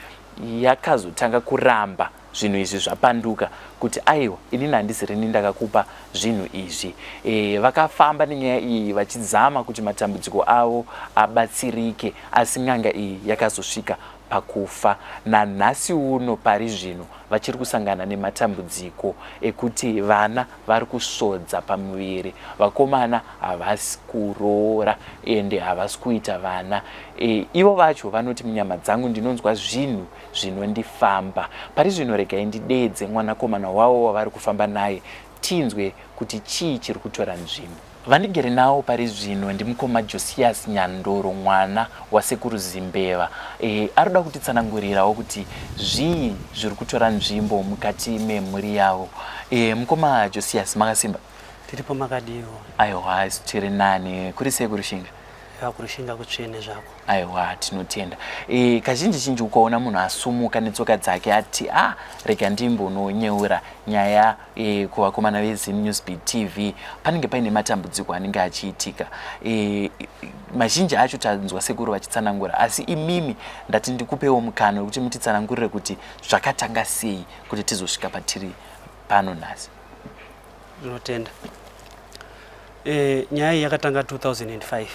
yakazotanga kuramba zvinhu izvi zvapanduka kuti aiwa, inini handisi rini ndakakupa zvinhu izvi. E, vakafamba nenyaya iyi vachizama kuti matambudziko avo abatsirike, asi n'anga iyi yakazosvika pakufa. Nanhasi uno pari zvino vachiri kusangana nematambudziko ekuti vana vari kusvodza pamuviri, vakomana havasi kuroora ende havasi kuita vana. E, ivo vacho vanoti munyama dzangu ndinonzwa zvinhu zvinondifamba. Pari zvino regai ndideedze mwanakomana wavo wavari kufamba naye tinzwe kuti chii chiri kutora nzvimbo. Vandigere nawo pari zvino ndimukoma Josias Nyandoro, mwana wasekuru Zimbeva. E, arikuda kutitsanangurirawo kuti zvii zviri kutora nzvimbo mukati memhuri yavo. E, mukoma Josias, makasimba? Tiripo, makadiwo? Aiwa, isu tiri nani. Kuri sei kuRushinga? KuRushinga kutsvene zvako. Aiwa, tinotenda. E, kazhinji zhinji ukaona munhu asumuka netsoka dzake ati a ah, rega ndimbononyeura nyaya e, kuvakomana veZim Newsbeat TV, panenge paine matambudziko anenge achiitika. E, mazhinji acho tanzwa sekuru vachitsanangura, asi imimi ndati ndikupewo mukana wekuti mutitsanangurire kuti zvakatanga sei kuti tizosvika patiri pano nhasi. Ndinotenda. E, nyaya iyi yakatanga 2005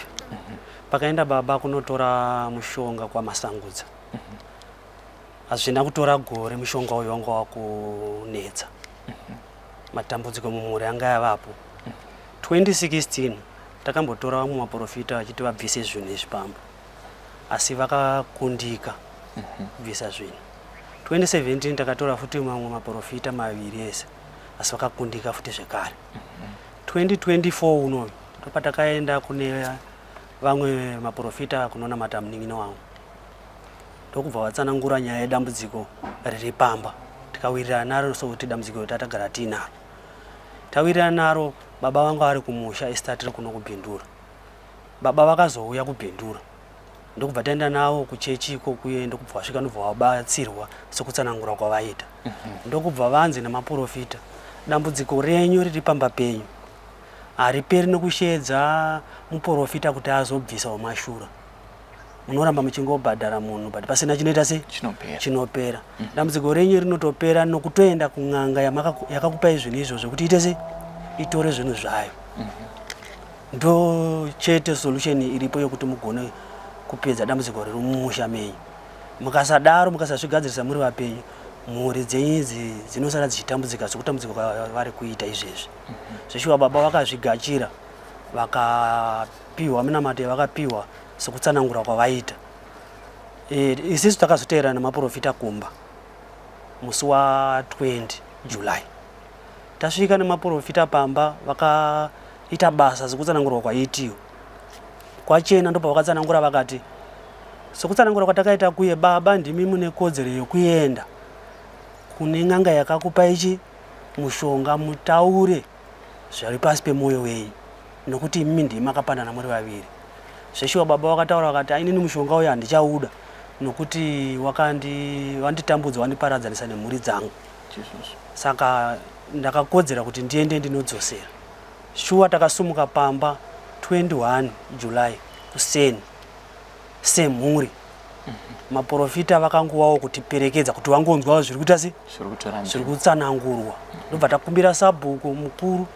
pakaenda baba kunotora mushonga kwaMasangudza. Hazvina kutora gore, mushonga uyu wanga wakunetsa, matambudziko mumhuri anga yavapo. 2016 takambotora vamwe maprofita vachiti vabvise zvinhu izvi pamba, asi vakakundika kubvisa zvinhu. 2017 takatora futi mamwe maprofita maviri ese, asi vakakundika futi zvekare. 2024 unoyu ndopatakaenda kune vamwe maprofita kunonamata munin'ina wangu, ndokubva vatsanangura nyaya yedambudziko riri pamba, tikawirirana naro sokuti dambudziko tatagara tiinaro. Tawirirana naro, baba vangu ari kumusha, isi tatiri kuno kuBindura. Baba vakazouya kuBindura, ndokubva taenda navo kuchechi ikokuye, ndokubva vasvika, ndobva vabatsirwa sekutsanangura kwavaita. Ndokubva vanzi nemaprofita, dambudziko renyu riri pamba penyu hariperi nekushedza muprofita kuti azobvisa wamashura. Munoramba muchingobhadhara munhu, but pasina chinoita se Chinopera. Chinopera. Dambudziko renyu rinotopera nokutoenda kun'anga yakakupai zvinhu izvozvo kuti ite se itore zvinhu zvayo. Ndo chete solution iripo yokuti mugone kupedza dambudziko riri mumusha menyu. Mukasadaro, mukasazvigadzirisa muri vapenyu, mhuri dzenyu idzi dzinosara dzichitambudzika sekutambudzika kwavari kuita izvezvi. Zveshuwa baba vakazvigachira, vakapiwa minamato yavakapiwa sekutsanangura kwavaita. E, isisu takazoteerana nemaprofita kumba musi wa20 July. Tasvika nemaprofita pamba, vakaita basa sekutsanangurwa kwaitiwa. Kwachena, ndopa vakatsanangura vakati sekutsanangura kwatakaita kuye, baba ndimi mune kodzero yekuenda kune n'anga yakakupa ichi mushonga, mutaure zviri pasi pemwoyo wenyu, nokuti imimi ndimi makapanana muri vaviri. Zveshuwa baba vakataura vakati, inini mushonga uyu handichauda nokuti wakandi wanditambudza, wandiparadzanisa nemhuri dzangu, saka ndakakodzera kuti ndiende ndinodzosera. Shuwa takasumuka pamba 21 July kuseni semhuri. Maprofita vakangovawo kutiperekedza kuti vangonzwawo zviri kuita se Zviri kutora zviri nzvimbo. Kutsanangurwa. Ndobva takumbira sabhuku mukuru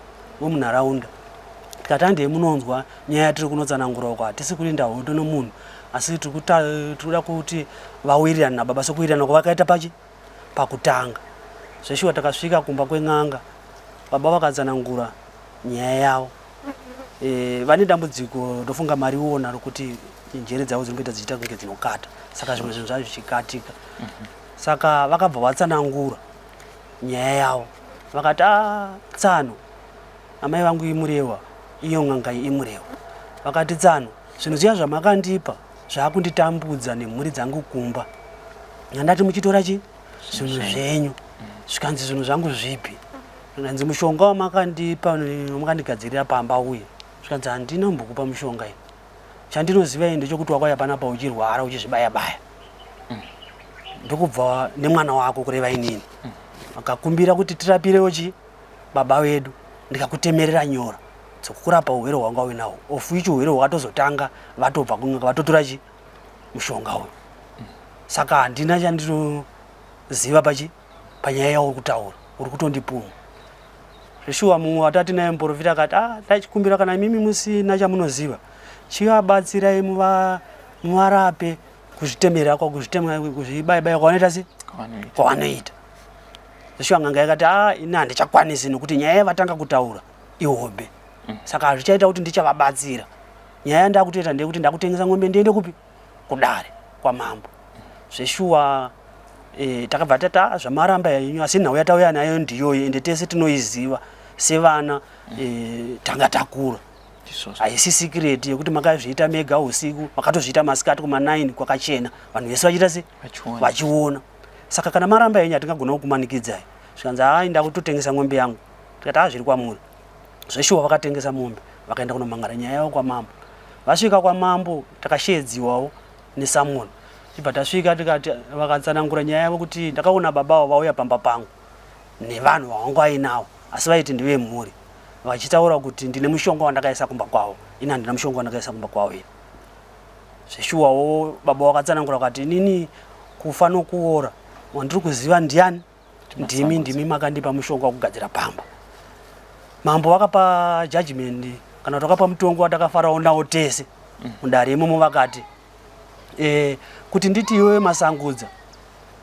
wemunharaunda, tikati handei munonzwa nyaya yatiri kunotsanangura uko. Hatisi kurinda hondo nomunhu, asi tiri kuda kuti vawirirane nababa sekuwirirana kwavakaita pachi pakutanga. Zveshuwa takasvika kumba kwen'anga, baba vakatsanangura nyaya yavo. E, vane dambudziko ndofunga mariona rokuti njere dzavo dzinomboita dzichiita kunge dzinokata saka zvimwe zvinhu zvazvo zvichikatika mm -hmm. Saka vakabva vatsanangura nyaya yavo vakati a ah, tsano amai vangu imurewa iyo n'anga iyi imurewa vakati tsano zvinhu zviya zvamakandipa zvakunditambudza nemhuri dzangu kumba ndandati muchitora chi zvinhu zvenyu zvikanzi zvinhu zvangu zvipi zvikanzi mushonga wamakandipa wamakandigadzirira pamba uye zvikanzi handina mbokupa mushonga ini chandinoziva ini ndechekuti wakauya panapa uchirwara uchizvibaya baya ndokubva nemwana wako kureva inini akakumbira kuti tirapirewo chi baba vedu ndikakutemerera nyora dzokukurapa urwere hwanga uinahwo of which urwere hwakatozotanga vatobva kun'anga vatotora chi mushonga uyu saka handina chandinoziva pachi panyaya yauri kutaura uri kutondipumha zveshuwa mumwe watati naye muprofita akati ah, ndachikumbira kana imimi musina chamunoziva chivabatsirai muvarape kuzvitemera kwakuzvitema kuzvibayabaya kwavanoita se kwavanoita zveshuwa n'anga yakati a ah, ini handichakwanisi nekuti nyaya yavatanga kutaura ihombe mm. saka hazvichaita kuti ndichavabatsira nyaya yandakutoita ndeyekuti ndakutengesa ng'ombe ndiende kupi kudare kwamambo zveshuwa e, takabva tati ah, zvamaramba yenyu asi nhau yatauya nayo ndiyoyi ende tese tinoiziva sevana e, tanga takura haisi sikireti yekuti makazviita mega usiku makatozviita masikati kuma 9 kwakachena vanhu vese vachiita se vachiona saka kana maramba yenyu hatingagona kukumanikidzai zvikanzi hai ndakutotengesa ng'ombe yangu tikati ha zviri kwamuri zveshuwa vakatengesa mombe vakaenda kunomangara nyaya yavo kwamambo vasvika kwamambo takasheedziwawo nesamon tibva tasvika tikati vakatsanangura nyaya yavo kuti ndakaona baba avo vauya pamba pangu nevanhu vavanga vainawo asi vaiti ndevemhuri vachitaura kuti ndine mushonga wandakaisa kumba kwavo ini handina mushonga wandakaisa kumba kwavo ini zveshuwawo baba vakatsanangura vakati inini kufa nokuora wandiri kuziva ndiani ndimi ndimi makandipa mushonga wekugadzira pamba mambo vakapa judgment kana kuti vakapa mutongo watakafarawo nawo tese mm. mudare imomo vakati e, kuti nditi iwewe masangudza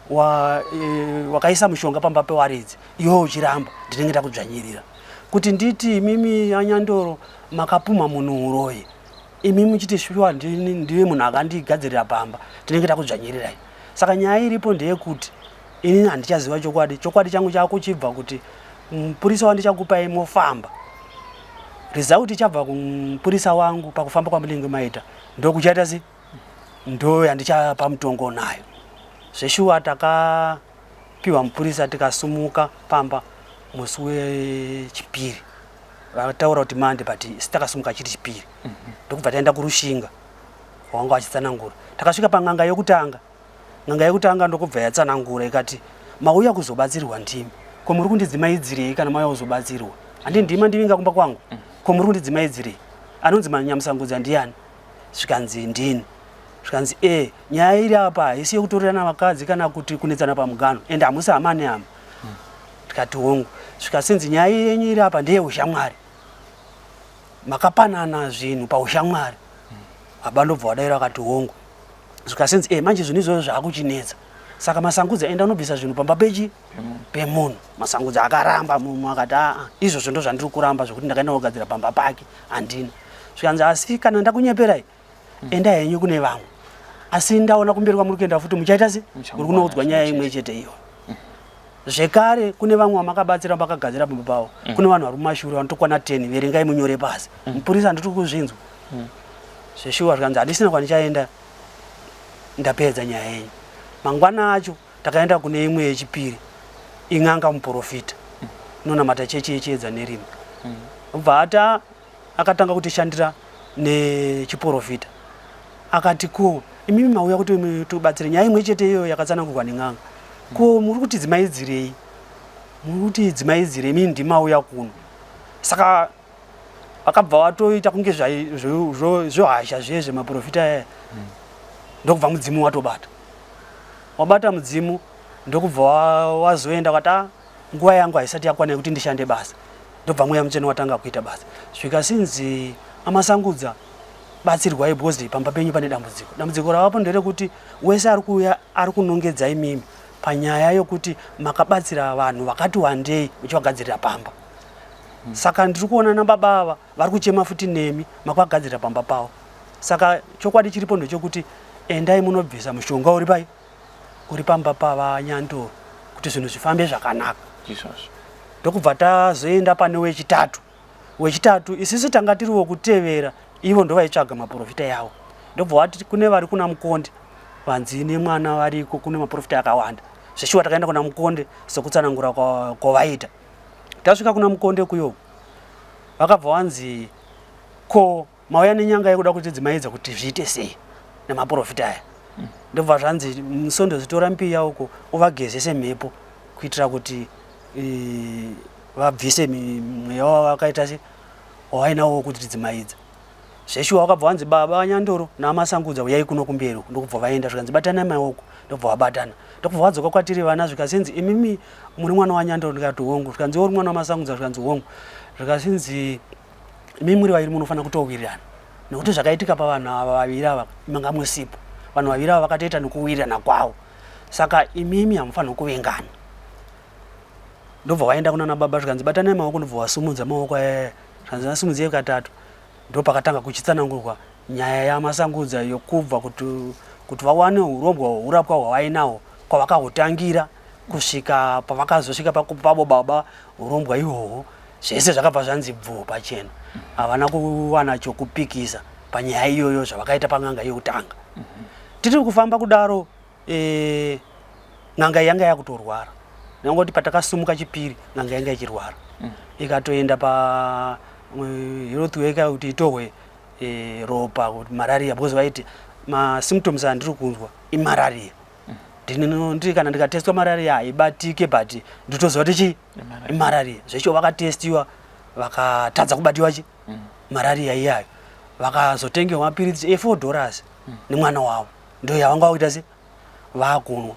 wa, e, wakaisa mushonga pamba pewaridzi iwewe uchiramba ndinenge ndakudzvanyirira kuti nditi imimi anyandoro makapumha munhu uroyi imi muchiti shuwa ndive munhu akandigadzirira pamba tinenge takudzvanyirirai saka nyaya iripo ndeyekuti inini handichaziva chokwadi chokwadi changu chakuchibva kuti mupurisa wandichakupai mofamba result ichabva kumupurisa wangu pakufamba kwamunenge maita ndokuchaita se ndo yandichapa mutongo nayo zveshuwa takapiwa mupurisa tikasumuka pamba musi wechipiri vataura kuti mande but isi takasumuka chiri chipiri mhm. ndokubva taenda kurushinga wanga vachitsanangura takasvika pan'anga yokutanga N'anga yekutanga ndokubva yatsanangura ikati mauya kuzobatsirwa ndimi ko muri kundidzimaidzirei kana mauya kuzobatsirwa handi ndima ndivinga kumba kwangu mm. ko muri kundidzimaidzirei anonzi manyamusangudza ndiyani zvikanzi ndini zvikanzi e nyaya iri apa haisi yekutorerana vakadzi kana kuti kunetsana pamugano ende hamusi hama nehama mm. tikati hongu zvikasinzi nyaya yenyu iri apa ndeyeushamwari makapanana zvinhu paushamwari mm. baba ndobva wadaira vakati hongu zvikasenzi eh, manje zvinhu izvozvo zvaakuchinetsa saka masangudza enda unobvisa zvinhu pamba pechi pemunhu masangudza akaramba mumwe akati aa izvozvo ndo zvandiri kuramba zvekuti ndakaenda kugadzira pamba pake handina zvikanzi asi kana ndakunyeperai mm. enda henyu kune vamwe asi ndaona kumberi kwamuri kuenda futi muchaita se muri kunoudzwa nyaya imwe chete iyo mm. zvekare kune vamwe vamakabatsira vakagadzira pamba pavo mm. kune vanhu vari mumashure vanotokwana 10 verengai munyore pasi mupurisa handiti kuzvinzwa zveshuwa zvikanzi handisina kwandichaenda ndapedza nyaya yenyu mangwana acho takaenda kune imwe yechipiri in'anga muprofita inonamata chechi yechiedza nerima bva ata akatanga kutishandira nechiprofita akati ko imimi mauya kuti tibatsire nyaya imwe chete iyoyo yakatsanangurwa nen'anga ko muri kuti dzimaidzirei muri kuti dzimaidzirei imimi ndimauya kuno saka vakabva vatoita kunge zvohasha zviye zvemaprofita aya hmm. ndokubva mudzimu watobata wabata mudzimu ndokubva wazoenda wakati ah, nguva yangu haisati yakwana yekuti ndishande basa ndobva mweya mutsvene watanga kuita basa zvikasinzi amasangudza batsirwai because pamba penyu pane dambudziko dambudziko ravapo nderekuti wese ari kuuya ari kunongedza imimi panyaya yokuti makabatsira vanhu vakati wandei muchivagadzirira pamba. Saka ndiri kuona nababa ava vari kuchema futi nemi makvagadzirira pamba pavo. Saka chokwadi chiripo ndechekuti endai munobvisa mushonga uri pai uri pamba pavaNyandoro kuti zvinhu zvifambe zvakanaka. Izvozvo. Ndokubva tazoenda pane wechitatu. Wechitatu isisi tanga tiri wokutevera ivo ndovaitsvaga maprofita yavo. Ndobva wati kune vari kuna Mukonde vanzi nemwana variko kune maprofita akawanda. Zveshuwa takaenda kuna Mukonde sekutsanangura kwavaita. Tasvika kuna Mukonde kuyo vakabva wanzi ko mauya nenyanga yekuda kutidzimaidza kuti zviite sei nemaprofita aya. Ndobva zvanzi musondozitora mbiya uko uvagezese mhepo kuitira kuti e, vabvise mweya wavakaita se wawainawo wekutidzimaidza. Zveshuwa wakabva wanzi baba vaNyandoro naMasangudza uyai kuno kumberi uku ndokubva vaenda zvikanzi batanai maoko ndokubva vabatana ndokubva vadzoka kwatiri vana zvikasinzi imimi muri mwana waNyandoro ndikati hongu zvikanzi uri mwana waMasangudza zvikanzi hongu zvikasinzi imimi muri vaviri munofanira kutowirirana nekuti zvakaitika pavanhu ava vaviri ava manga musipo vanhu vaviri ava vakatoita nekuwirirana kwavo saka imimi hamufanirwi kuvengana ndobva waenda kunana baba zvikanzi batanai maoko ndobva wasumudza maoko aya zvikanzi vasumudzei katatu ndopakatanga kuchitsanangurwa nyaya yamasangudza yokubva kuti kuti vawane urombwa hurapwa hwavainahwo kwavakahutangira kusvika pavakazosvika pavo baba urombwa ihwohwo zvese zvakabva zvanzi bvuu pachena havana kuwana chokupikisa panyaya iyoyo zvavakaita pan'anga yekutanga tiri kufamba kudaro e, n'anga yanga yakutorwara nangoti patakasumuka chipiri n'anga yanga ichirwara mm. ikatoenda pa eh, health worker kuti itohwe e, ropa kuti malaria because vaiti masymptoms andiri kunzwa imalaria mm. ndiri kana ndikatestwa malaria haibatike but nditoziva kuti chii imalaria zvecho vakatestiwa vakatadza kubatiwa chi mm. malaria iyayo vakazotengerwa mapiritsi e 4 dollars mm. nemwana wavo ndo yavanga vakuita se vakunwa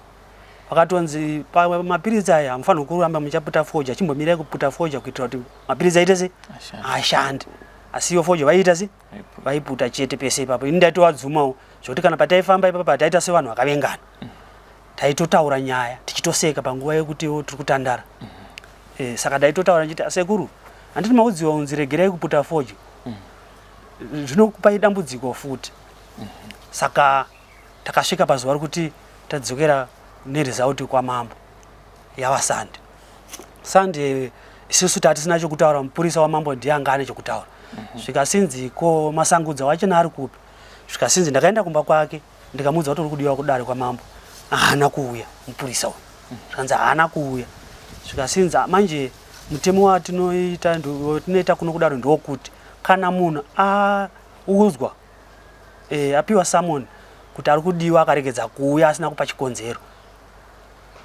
vakatonzi mapiritsi aya hamufanirwi kuramba muchaputa foja chimbomirai kuputa foja kuitira kuti mapiritsi aite se ashande asi iyo foja vaiita se vaiputa chete pese ipapo ini ndaitovadzumawo zvekuti kana pataifamba ipapo taita sevanhu vakavengana mm. taitotaura nyaya tichitoseka panguva yekuti tiri kutandara mm -hmm. e, saka ndaitotaura ndichiti sekuru handiti maudziwa unzi regerai kuputa foja mm. zvinokupai dambudziko futi saka takasvika pazuva rekuti tadzokera neresult kwamambo yava sande sande isusu tatisina chokutaura mupurisa wamambo ndiye anga ane chokutaura mhm. zvikasinzi ko masangudza wachona ari kupi zvikasinzi ndakaenda kumba kwake ndikamuudza kuti uri kudiwa kudare kwamambo haana kuuya mupurisa uyu mhm. zvikanzi haana kuuya zvikasinzi manje mutemo watinoita tinoita kuno kudaro ndokuti kana munhu audzwa e, apiwa summon kuti ari kudiwa akaregedza kuuya asina kupa chikonzero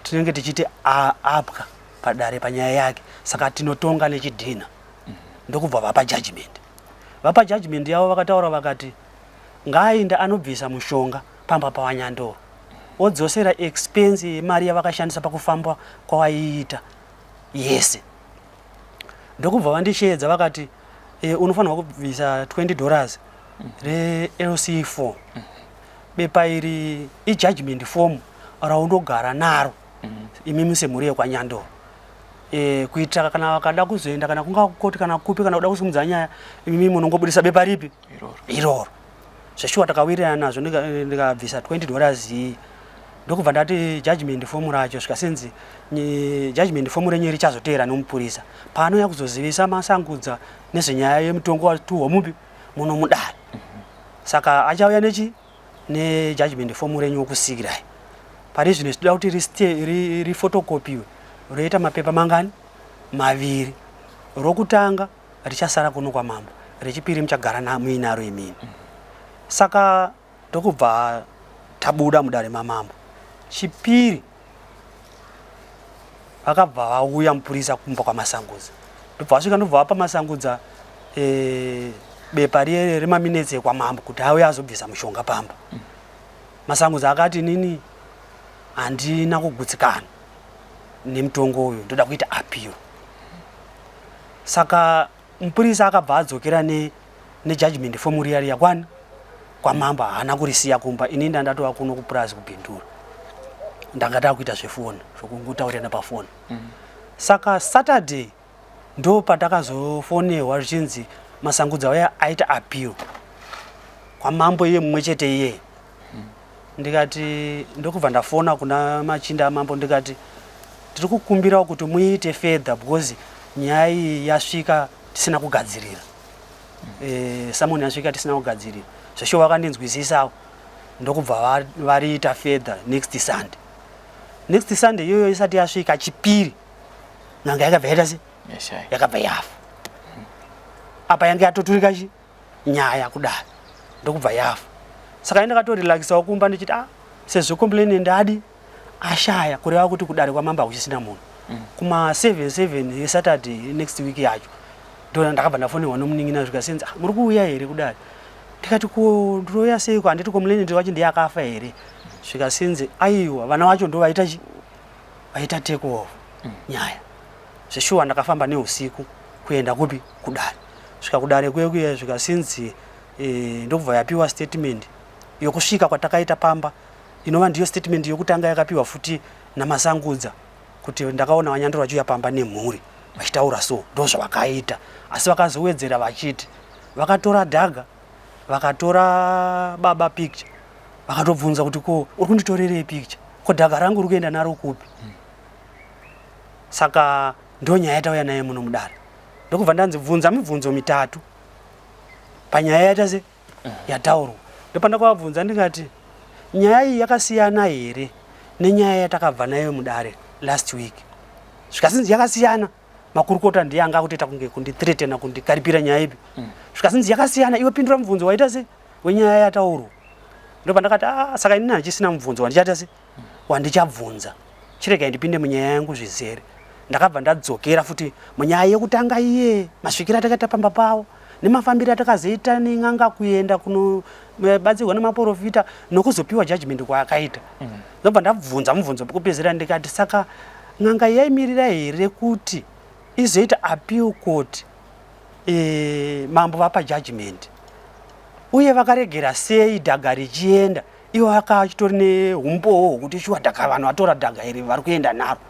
tinenge tichiti apwa padare panyaya yake saka tinotonga nechidhinha ndokubva vapa judgment vapa judgment yavo vakataura vakati ngaaende anobvisa mushonga pamba pavanyandoro odzosera expense yemari yavakashandisa pakufamba kwavaiita yese ndokubva vandisheedza vakati e, unofanirwa kubvisa 20 dollars relc4 bepa iri ijudgment form raunogara naro imimi semhuri yekwanyandoro e, kuitira kana vakada kuzoenda kana kunga kukoti kana kupi kana kuda kusimudza nyaya imimi munongobudisa bepa ripi iroro zveshuwa takawirirana nazvo ndikabvisa 20 dollars iyi ndokubva ndati judgment form racho zvikasenzi judgment form renyu richazoteera nomupurisa paanouya kuzozivisa masangudza nezvenyaya yemutongo watuhwa mupi muno mudare saka achauya nechi nejudgment form renyu wokusikirai pari zvino tinoda kuti rifotokopiwe roita mapepa mangani maviri rokutanga richasara kuno kwamambo rechipiri muchagara muinaro imini saka ndokubva tabuda mudare mamambo chipiri vakabva vauya mupurisa kumba kwamasangudza ndobva vasvika ndobva vapa masangudza e, bepa riye remaminetsi ekwamambo kuti auye azobvisa mushonga pamba masangudza akati nini handina kugutsikana nemutongo uyu ndoda kuita appeal saka mupurisa akabva adzokera nejudgment ne form riya riya kwani kwamambo haana kurisiya kumba ini ndandatova kuno kupurazi kubhindura ndanga takuita zvefoni zvokungotaurirana pafoni mm. saka saturday Ndo patakazofonerwa zvichinzi Masangudza uya aita appeal kwamambo iye mumwe chete iyeye. Ndikati ndokubva ndafona kuna machinda amambo ndikati tiri kukumbirawo kuti muiite further because nyaya iyi yasvika tisina kugadzirira. E, summon yasvika tisina kugadzirira. Zveshuwa vakandinzwisisawo ndokubva variita further next Sunday. Next Sunday iyoyo isati yasvika chipiri n'anga yakabva yaita se yakabva yafa. Apa yange yatoturika chi nyaya kudaro ndokubva yafa. Saka ini ndakatorelaxisawo kumba ndichiti ah sezvo complainant adi ashaya kureva kuti kudare kwamambo hakuchisina munhu. Kuma 7 yeSaturday next week yacho ndo ndakabva ndafonerwa nomunin'ina zvikasenzi ah, muri kuuya here kudare? Ndikati ko ndinouya seiko handiti complainant wacho ndiye akafa here? Zvikasenzi aiwa vana vacho ndo vaita chi vaita take over nyaya. Zveshuwa ndakafamba neusiku kuenda kupi kudare. Svika kudare kuye kuye zvikasinzi ndokubva yapiwa statement yokusvika kwatakaita pamba inova ndiyo statement yokutanga yakapiwa futi naMasangudza kuti ndakaona VaNyandoro vachiuya pamba nemhuri vachitaura so ndozvavakaita asi vakazowedzera vachiti vakatora dhaga vakatora baba picture vakatobvunza kuti ko uri kunditorerei picture ko dhaga rangu uri kuenda naro kupi? Saka ndo nyaya yatauya naye muno mudare ndokubva ndanzi bvunza mibvunzo mitatu panyaya yaita se yataurwa. Ndopandakavabvunza ndikati nyaya iyi yakasiyana here nenyaya yatakabva nayo mudare last week? Zvikasinzi yakasiyana. Makurukota ndiye anga akutoita kunge kundithreatena kundikaripira nyaya ipi. Zvikasinzi yakasiyana, iwe pindura mubvunzo waita se wenyaya yataurwa. Ndopandakati ah, saka inini handichisina mubvunzo wandichaita se wandichabvunza, chiregai ndipinde munyaya yangu zvizere. Ndakabva ndadzokera futi munyaya yekutanga iye, masvikiro atakaita pamba pavo nemafambiro atakazoita nen'anga kuenda kunobatsirwa nemaporofita nokuzopiwa judgment kwaakaita. Ndobva ndabvunza mubvunzo pekupedzera ndikati saka n'anga yaimirira here kuti izoita appeal court mambo vapa judgment uye vakaregera sei dhaga richienda ivo vakachitori neumbowo hwekuti shuwa dhaga vanhu vatora dhaga iri vari kuenda naro.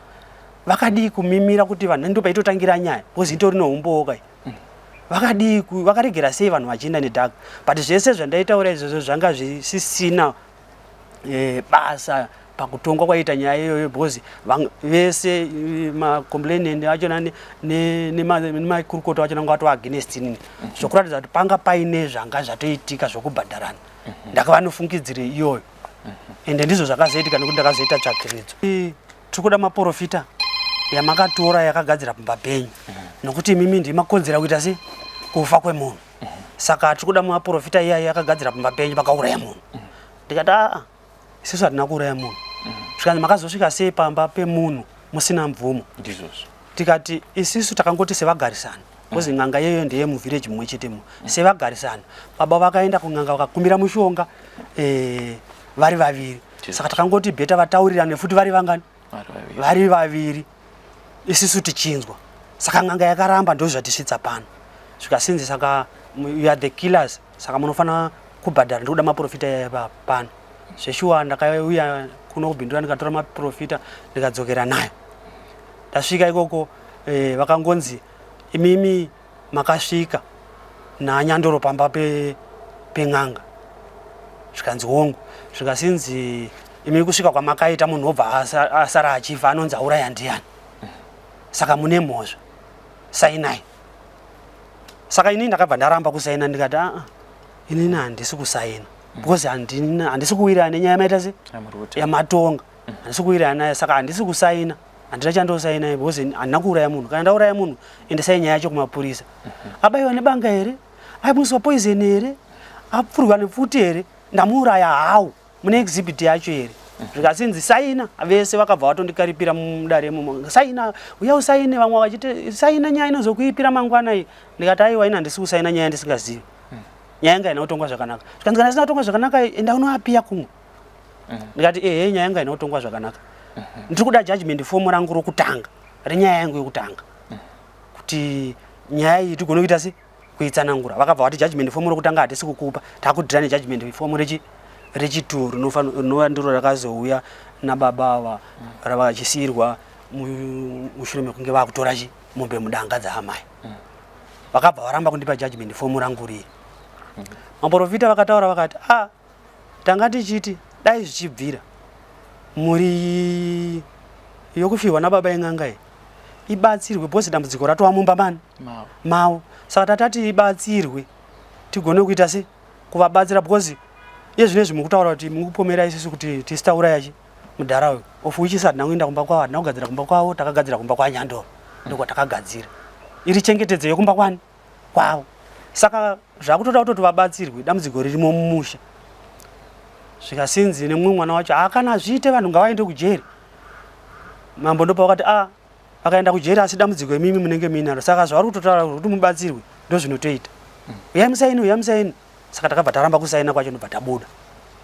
Vakadii kumimira kuti vanhu ndo paitotangira nyaya because itori neumbowo kai. Vakadii vakaregera sei vanhu vachienda nedhaga? But zvese zvandaitaura izvozvo zvanga zvisisina basa pakutongwa kwaita nyaya iyoyo because vese macomplainant acho nemakurukota acho nanga atova against inini. Zvokuratidza kuti panga paine zvanga zvatoitika zvokubhadharana. Ndakava nofungidziro iyoyo. Ende ndizvo zvakazoitika nekuti ndakazoita tsvakiridzo. Tiri kuda maporofita yamakatora yakagadzira pamba penyu nokuti imimi ndimi makonzera kuita sei kufa kwemunhu. Saka tiri kuda maporofita iyayo yakagadzira pamba penyu vakauraya munhu. Ndikati aa isusu hatina kuuraya munhu. Zvikanzi makazosvika sei pamba pemunhu musina mvumo? Ndizvozvo. Tikati isusu takangoti sevagarisana because n'anga iyoyo ndeye muvillage mumwe chete mu sevagarisana baba vakaenda kun'anga vakakumbira mushonga vari vaviri. Saka takangoti bheta vataurirane futi vari vangani? Vari vaviri isusu tichinzwa. Saka n'anga yakaramba ndozvatisvitsa pano. Zvikasinzi saka you are the killers saka munofanira kubhadhara ndikuda maprofita yaya pano. Zveshuwa ndakauya kuno kuBindura ndikatora maprofita ndikadzokera nayo. Ndasvika ikoko vakangonzi imimi makasvika naNyandoro pamba pen'anga. Zvikanzi hongu. Zvikasinzi imi kusvika kwamakaita munhu obva asara achifa anonzi auraya ndiani? Saka mune mhosva. Sainai. Saka inini ndakabva ndaramba kusaina ndikati aa inini handisi kusaina because handisi kuwirirana nenyaya yamaita se yamatonga. Handisi kuwirirana nayo saka handisi kusaina. Handina chandosaina because handina kuuraya munhu. Kana ndauraya munhu endesai nyaya yacho kumapurisa. Abaiwa nebanga here? Aibuswa poison here? Apfurwa nepfuti here? Ndamuuraya how? Mune exhibit yacho here? Zvikasinzi saina, vese vakabva vatondikaripira mudare imomo. Saina, uya usaine, vamwe vachiti saina nyaya inozokuipira mangwana iyi. Ndikati aiwa ini handisi kusaina nyaya ndisingazivi. Nyaya yanga haina kutongwa zvakanaka. Zvikanzi kana isina kutongwa zvakanaka enda unoapiya kumwe. Ndikati ehe nyaya yanga haina kutongwa zvakanaka. Ndiri kuda judgment form rangu rokutanga renyaya yangu yokutanga. Kuti nyaya iyi tigone kuita sei? Kuitsanangura. Vakabva vati judgment form rokutanga hatisi kukupa, takudhira nejudgment form rechitu rinova ndiro rakazouya nababa ava ravachisiyirwa mushure mekunge vakutora chi? mombe mudanga dzaamai. Vakabva varamba kundipa judgment fomu rangu riye. Maprofita vakataura vakati, a ah, tanga tichiti dai zvichibvira mhuri yokufirwa nababa yen'anga iyi ibatsirwe because dambudziko ratova mumba mani mavo, saka tatati ibatsirwe tigone kuita se kuvabatsira because iye zvino izvi mukutaura kuti mukupomera isusu kuti tisi tauraya chi mudhara uyu, of which isi hatina kuenda kumba kwavo, hatina kugadzira kumba kwavo, takagadzira kumba kwaNyandoro, ndokwatakagadzira iri chengetedzo yekumba kwani kwavo. Saka zvakutoda kutoti vabatsirwe, dambudziko ririmo mumusha. Zvikasinzi nemumwe mwana wacho, akana zviite, vanhu ngavaende kujeri. Mambo ndopavakati, a ah, vakaenda kujeri asi dambudziko imimi munenge muinaro, saka zvavari kutotaura kuti mubatsirwe ndozvinotoita. Uyai musaini, uyai musaini. Saka takabva taramba kusaina kwacho, ndobva tabuda.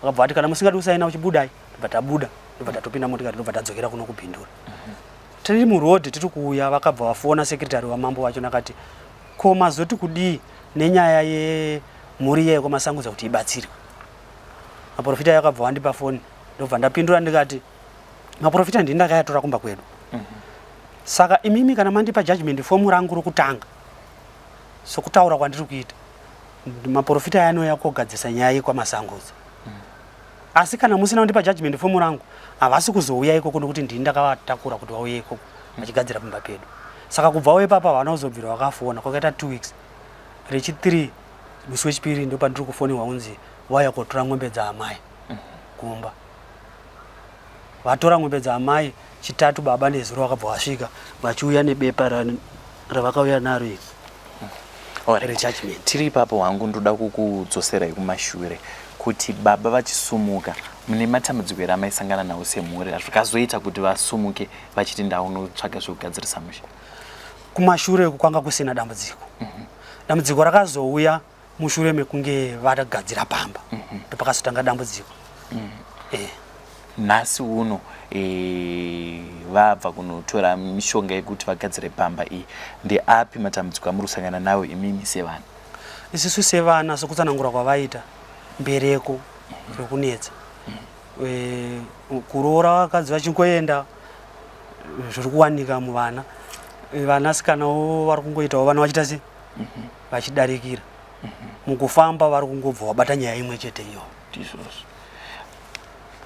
Vakabva vati kana musingadi kusaina uchibudai, ndobva tabuda, ndobva tatopinda motikari, ndobva tadzokera kuno kuBindura. Tiri muroad tiri kuuya, vakabva vafona secretary wamambo wacho, nakati, ko mazoti kudii nenyaya yemhuri iye yekwaMasangudza kuti ibatsirwe? Maprofita yakabva wandipa foni, ndobva ndapindura ndikati, maprofita ndini ndakayatora kumba kwedu. Saka imimi kana mandipa judgment form rangu rokutanga, sokutaura kwandiri kuita, maprofita aya anouya kogadzisa nyaya yekwaMasangudza. Asi kana musina kundipa judgment form rangu, havasi kuzouya ikoko, nokuti ndini ndakavatakura kuti vauye ikoko vachigadzira pamba pedu. Saka kubvawo ipapa havana kuzobvira vakafona. Kwakaita 2 weeks, rechi3 musi wechipiri ndopandiri kufonehwa kunzi vauya kotora ng'ombe dzaamai kumba. Vatora ng'ombe dzaamai chitatu, baba nezuro vakabva vasvika vachiuya nebepa ravakauya naro iri rejudgment. Tiri ipapo hangu, ndoda kukudzoserai kumashure kuti baba vachisumuka, mune matambudziko here amaisangana nawo semhuri zvikazoita kuti vasumuke vachiti ndaunotsvaga zvekugadzirisa musha? Kumashure uku kwanga kusina dambudziko. Dambudziko rakazouya mushure mekunge vagadzira pamba, ndopakazotanga dambudziko. Nhasi uno vabva kunotora mishonga yekuti vagadzire pamba iyi, ndeapi matambudziko amuri kusangana nawo imimi sevana? Isusu sevana, sokutsanangura kwavaita, mbereko iri kunetsa. Kuroora vakadzi vachingoenda zviri kuwanika muvana. Vanasikanawo vari kungoitawo vana vachiita se vachidarikira mukufamba, vari kungobva wabata nyaya imwe chete iyoyo. Ndizvozvo.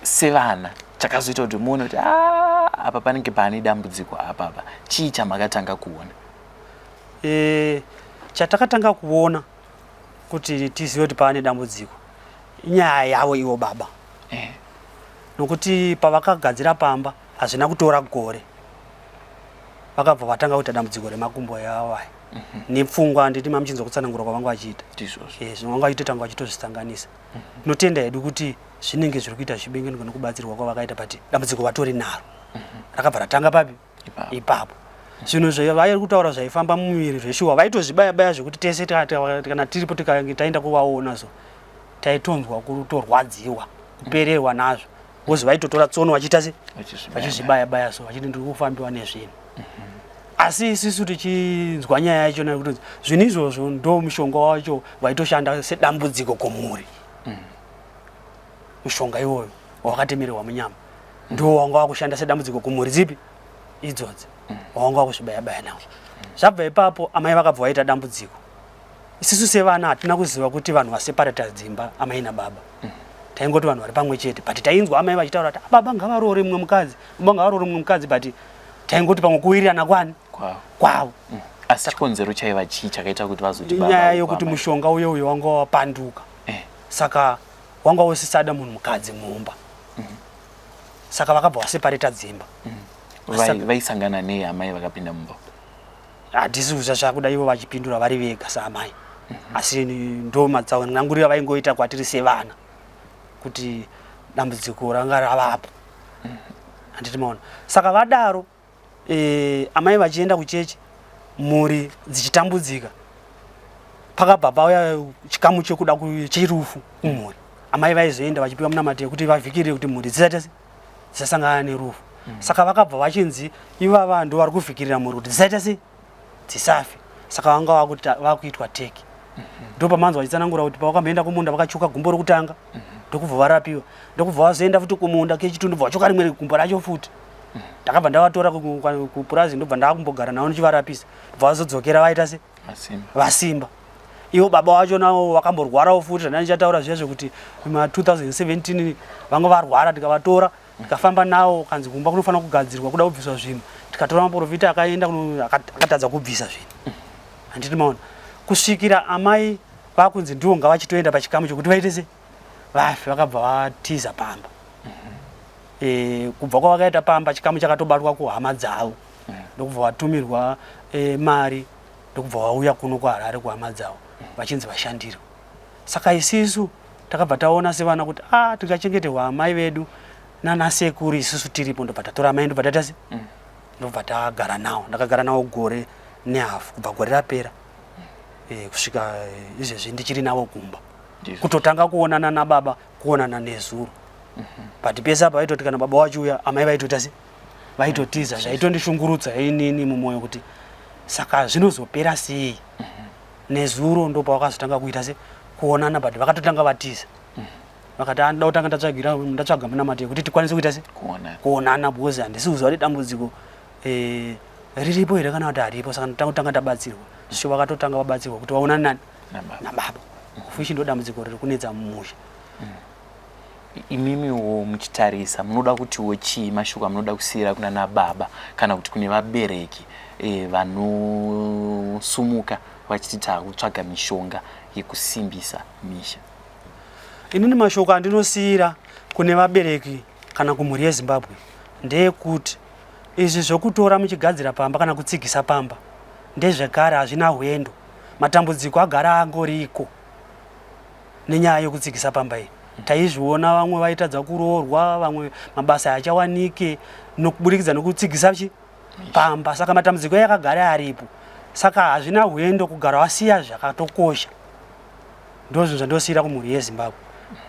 Sevana, chakazoita kuti muone kuti, "Ah, apa panenge paane dambudziko apapa," chii chamakatanga kuona? Chatakatanga kuona kuti tizive kuti paane dambudziko inyaya yavo ivo baba, nokuti pavakagadzira pamba hazvina kutora gore, vakabva vatanga kuita dambudziko remakumbo yavo aya nepfungwa. Handiti mamuchinzwa kutsanangura kwavanga vachiita? Ndizvozvo. Zvimwe vanga vachitoita nga vachitozvisanganisa. Tinotenda hedu kuti zvinenge zviri kuita zvichibengenuka nekubatsirwa kwavakaita, but dambudziko vatori naro, rakabva ratanga papi? Ipapo. Ipapo. Zvinhu zvavari kutaura zvaifamba mumuviri zveshuwa, vaitozvibaya baya zvekuti tese kana tiripo taenda kuvaona, so taitonzwa kutorwadziwa, kupererwa nazvo, because vaitotora tsono vachiita se vachizvibaya baya, so vachiti ndiri kufambiwa nezvinhu. Asi isusu tichinzwa nyaya yacho nekuti zvinhu izvozvo ndo mushonga wacho waitoshanda sedambudziko kumhuri. Mushonga iwoyo wakatemererwa munyama ndo wanga wakushanda sedambudziko kumhuri dzipi idzodzi wawanga wakuzvibaya baya nawo. Zvabva ipapo, amai vakabva vaita dambudziko. Isusu sevana hatina kuziva kuti vanhu vaseparata dzimba, amai nababa. Taingoti vanhu vari pamwe chete, but tainzwa amai vachitaura kuti, "Ah, baba ngavaroore mumwe mukadzi, baba ngavaroore mumwe mukadzi," but taingoti pamwe kuwirirana kwani kwavo. Kwavo. Asi chikonzero chaiva chii chakaita kuti vazoti baba Inyaya uku yokuti amai? Mushonga uye uyo wanga wapanduka. Saka wanga usisada munhu mukadzi mumba, saka vakabva vasepareta dzimba. Vaisangana nei amai vakapinda mumba? Hatisi kuziva, zvakuda ivo vachipindura vari vega saamai. Asi ndo matsananguriro avaingoita kwatiri sevana kuti dambudziko ranga ravapo, handiti maona? Saka vadaro, amai vachienda kuchechi, mhuri dzichitambudzika, pakabva pauya chikamu chekuda cherufu kumhuri. Amai vaizoenda vachipiwa munamato yekuti vavhikirire kuti mhuri dzisaite dzisasangana nerufu. Saka vakabva vachinzi ivava ndo vari kuvhikirira mhuri kuti dzisaite sei, dzisafe. Saka vanga vakuitwa teki. Ndo pamanzwa vachitsanangura kuti pavakamboenda kumunda vakachuka gumbo rokutanga, ndokubva varapiwa, ndokubva vazoenda futi kumunda kechitu, ndobva vachuka rimwe gumbo racho futi. Ndakabva ndavatora kupurazi, ndobva ndakumbogara navo ndichivarapisa, ndobva vazodzokera vaita se vasimba. Ivo baba vacho navo vakamborwarawo futi, zvandanga ndichataura zviya zvekuti ma 2017 vanga varwara, tikavatora tikafamba navo, kanzi kumba kunofanira kugadzirwa, kuda kubviswa zvinhu. Tikatora maprofita akaenda akatadza kubvisa zvinhu, handiti maona? Kusvikira amai vakunzi ndiwo ngavachitoenda pachikamu chokuti vaite se vafe, vakabva vatiza pamba. Kubva kwavakaita pamba, chikamu chakatobatwa kuhama dzavo, ndokubva vatumirwa mari, ndokubva vauya kuno kuHarare kuhama dzavo vachinzi vashandirwe. Saka isisu takabva taona sevana kuti a ah, tingachengeterwa amai vedu nanasekuru isusu tiripo. Ndobva tatora amai, ndobva taita se ndobva tagara nawo. Ndakagara nawo gore nehafu, kubva gore rapera kusvika izvezvi ndichiri navo kumba. Kutotanga kuonana nababa kuonana nezuro. But pese apa vaitoti kana baba wachiuya, amai vaitoita se vaitotiza. Zvaitondishungurudza inini mumwoyo kuti saka zvinozopera sei? Nezuro ndopavakazotanga kuita se kuonana, but vakatotanga vatiza. Vakati, "Ah, ndoda kutanga ndatsvagira, ndatsvaga munamato yekuti tikwanise kuita se kuonana, because handisi kuziva kuti dambudziko riripo here kana kuti haripo. Saka ndotanga kutanga tabatsirwa." Zvisho vakatotanga vabatsirwa kuti vaonane nani? Nababa. Fushi ndo dambudziko riri kunetsa mumusha. Imimiwo muchitarisa, munoda kutiwo chii? Mashoko amunoda kusiyira kuna nababa kana kuti kune vabereki vanosumuka vachiti taakutsvaga mishonga yekusimbisa misha? Inini mashoko andinosiyira kune vabereki kana kumhuri yeZimbabwe ndeyekuti izvi zvokutora muchigadzira pamba kana kutsigisa pamba ndezvekare, hazvina hwendo. Matambudziko agara angoriko nenyaya yekutsigisa pamba iyi. Taizviona, vamwe vaitadza kuroorwa, vamwe mabasa hachawanike nokuburikidza nokutsigisa chi pamba. Saka matambudziko yakagara aripo, saka hazvina hwendo kugara wasiya zvakatokosha. Ndozvinhu zvandosiyira kumhuri yeZimbabwe.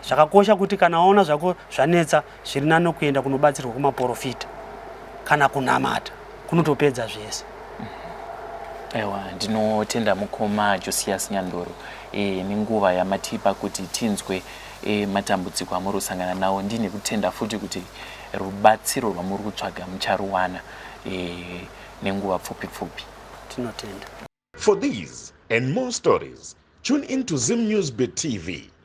Zvakakosha kuti kana waona zvako zvanetsa, zviri nani kuenda kunobatsirwa kumaprofita kana kunamata, kunotopedza zvese. Aiwa, ndinotenda mukoma Josias Nyandoro nenguva yamatipa kuti tinzwe matambudziko amuri kusangana nawo. Ndine kutenda futi kuti rubatsiro rwamuri kutsvaga mucharuwana nenguva pfupi pfupi. Tinotenda. For these and more stories, tune in to Zim News Bit TV.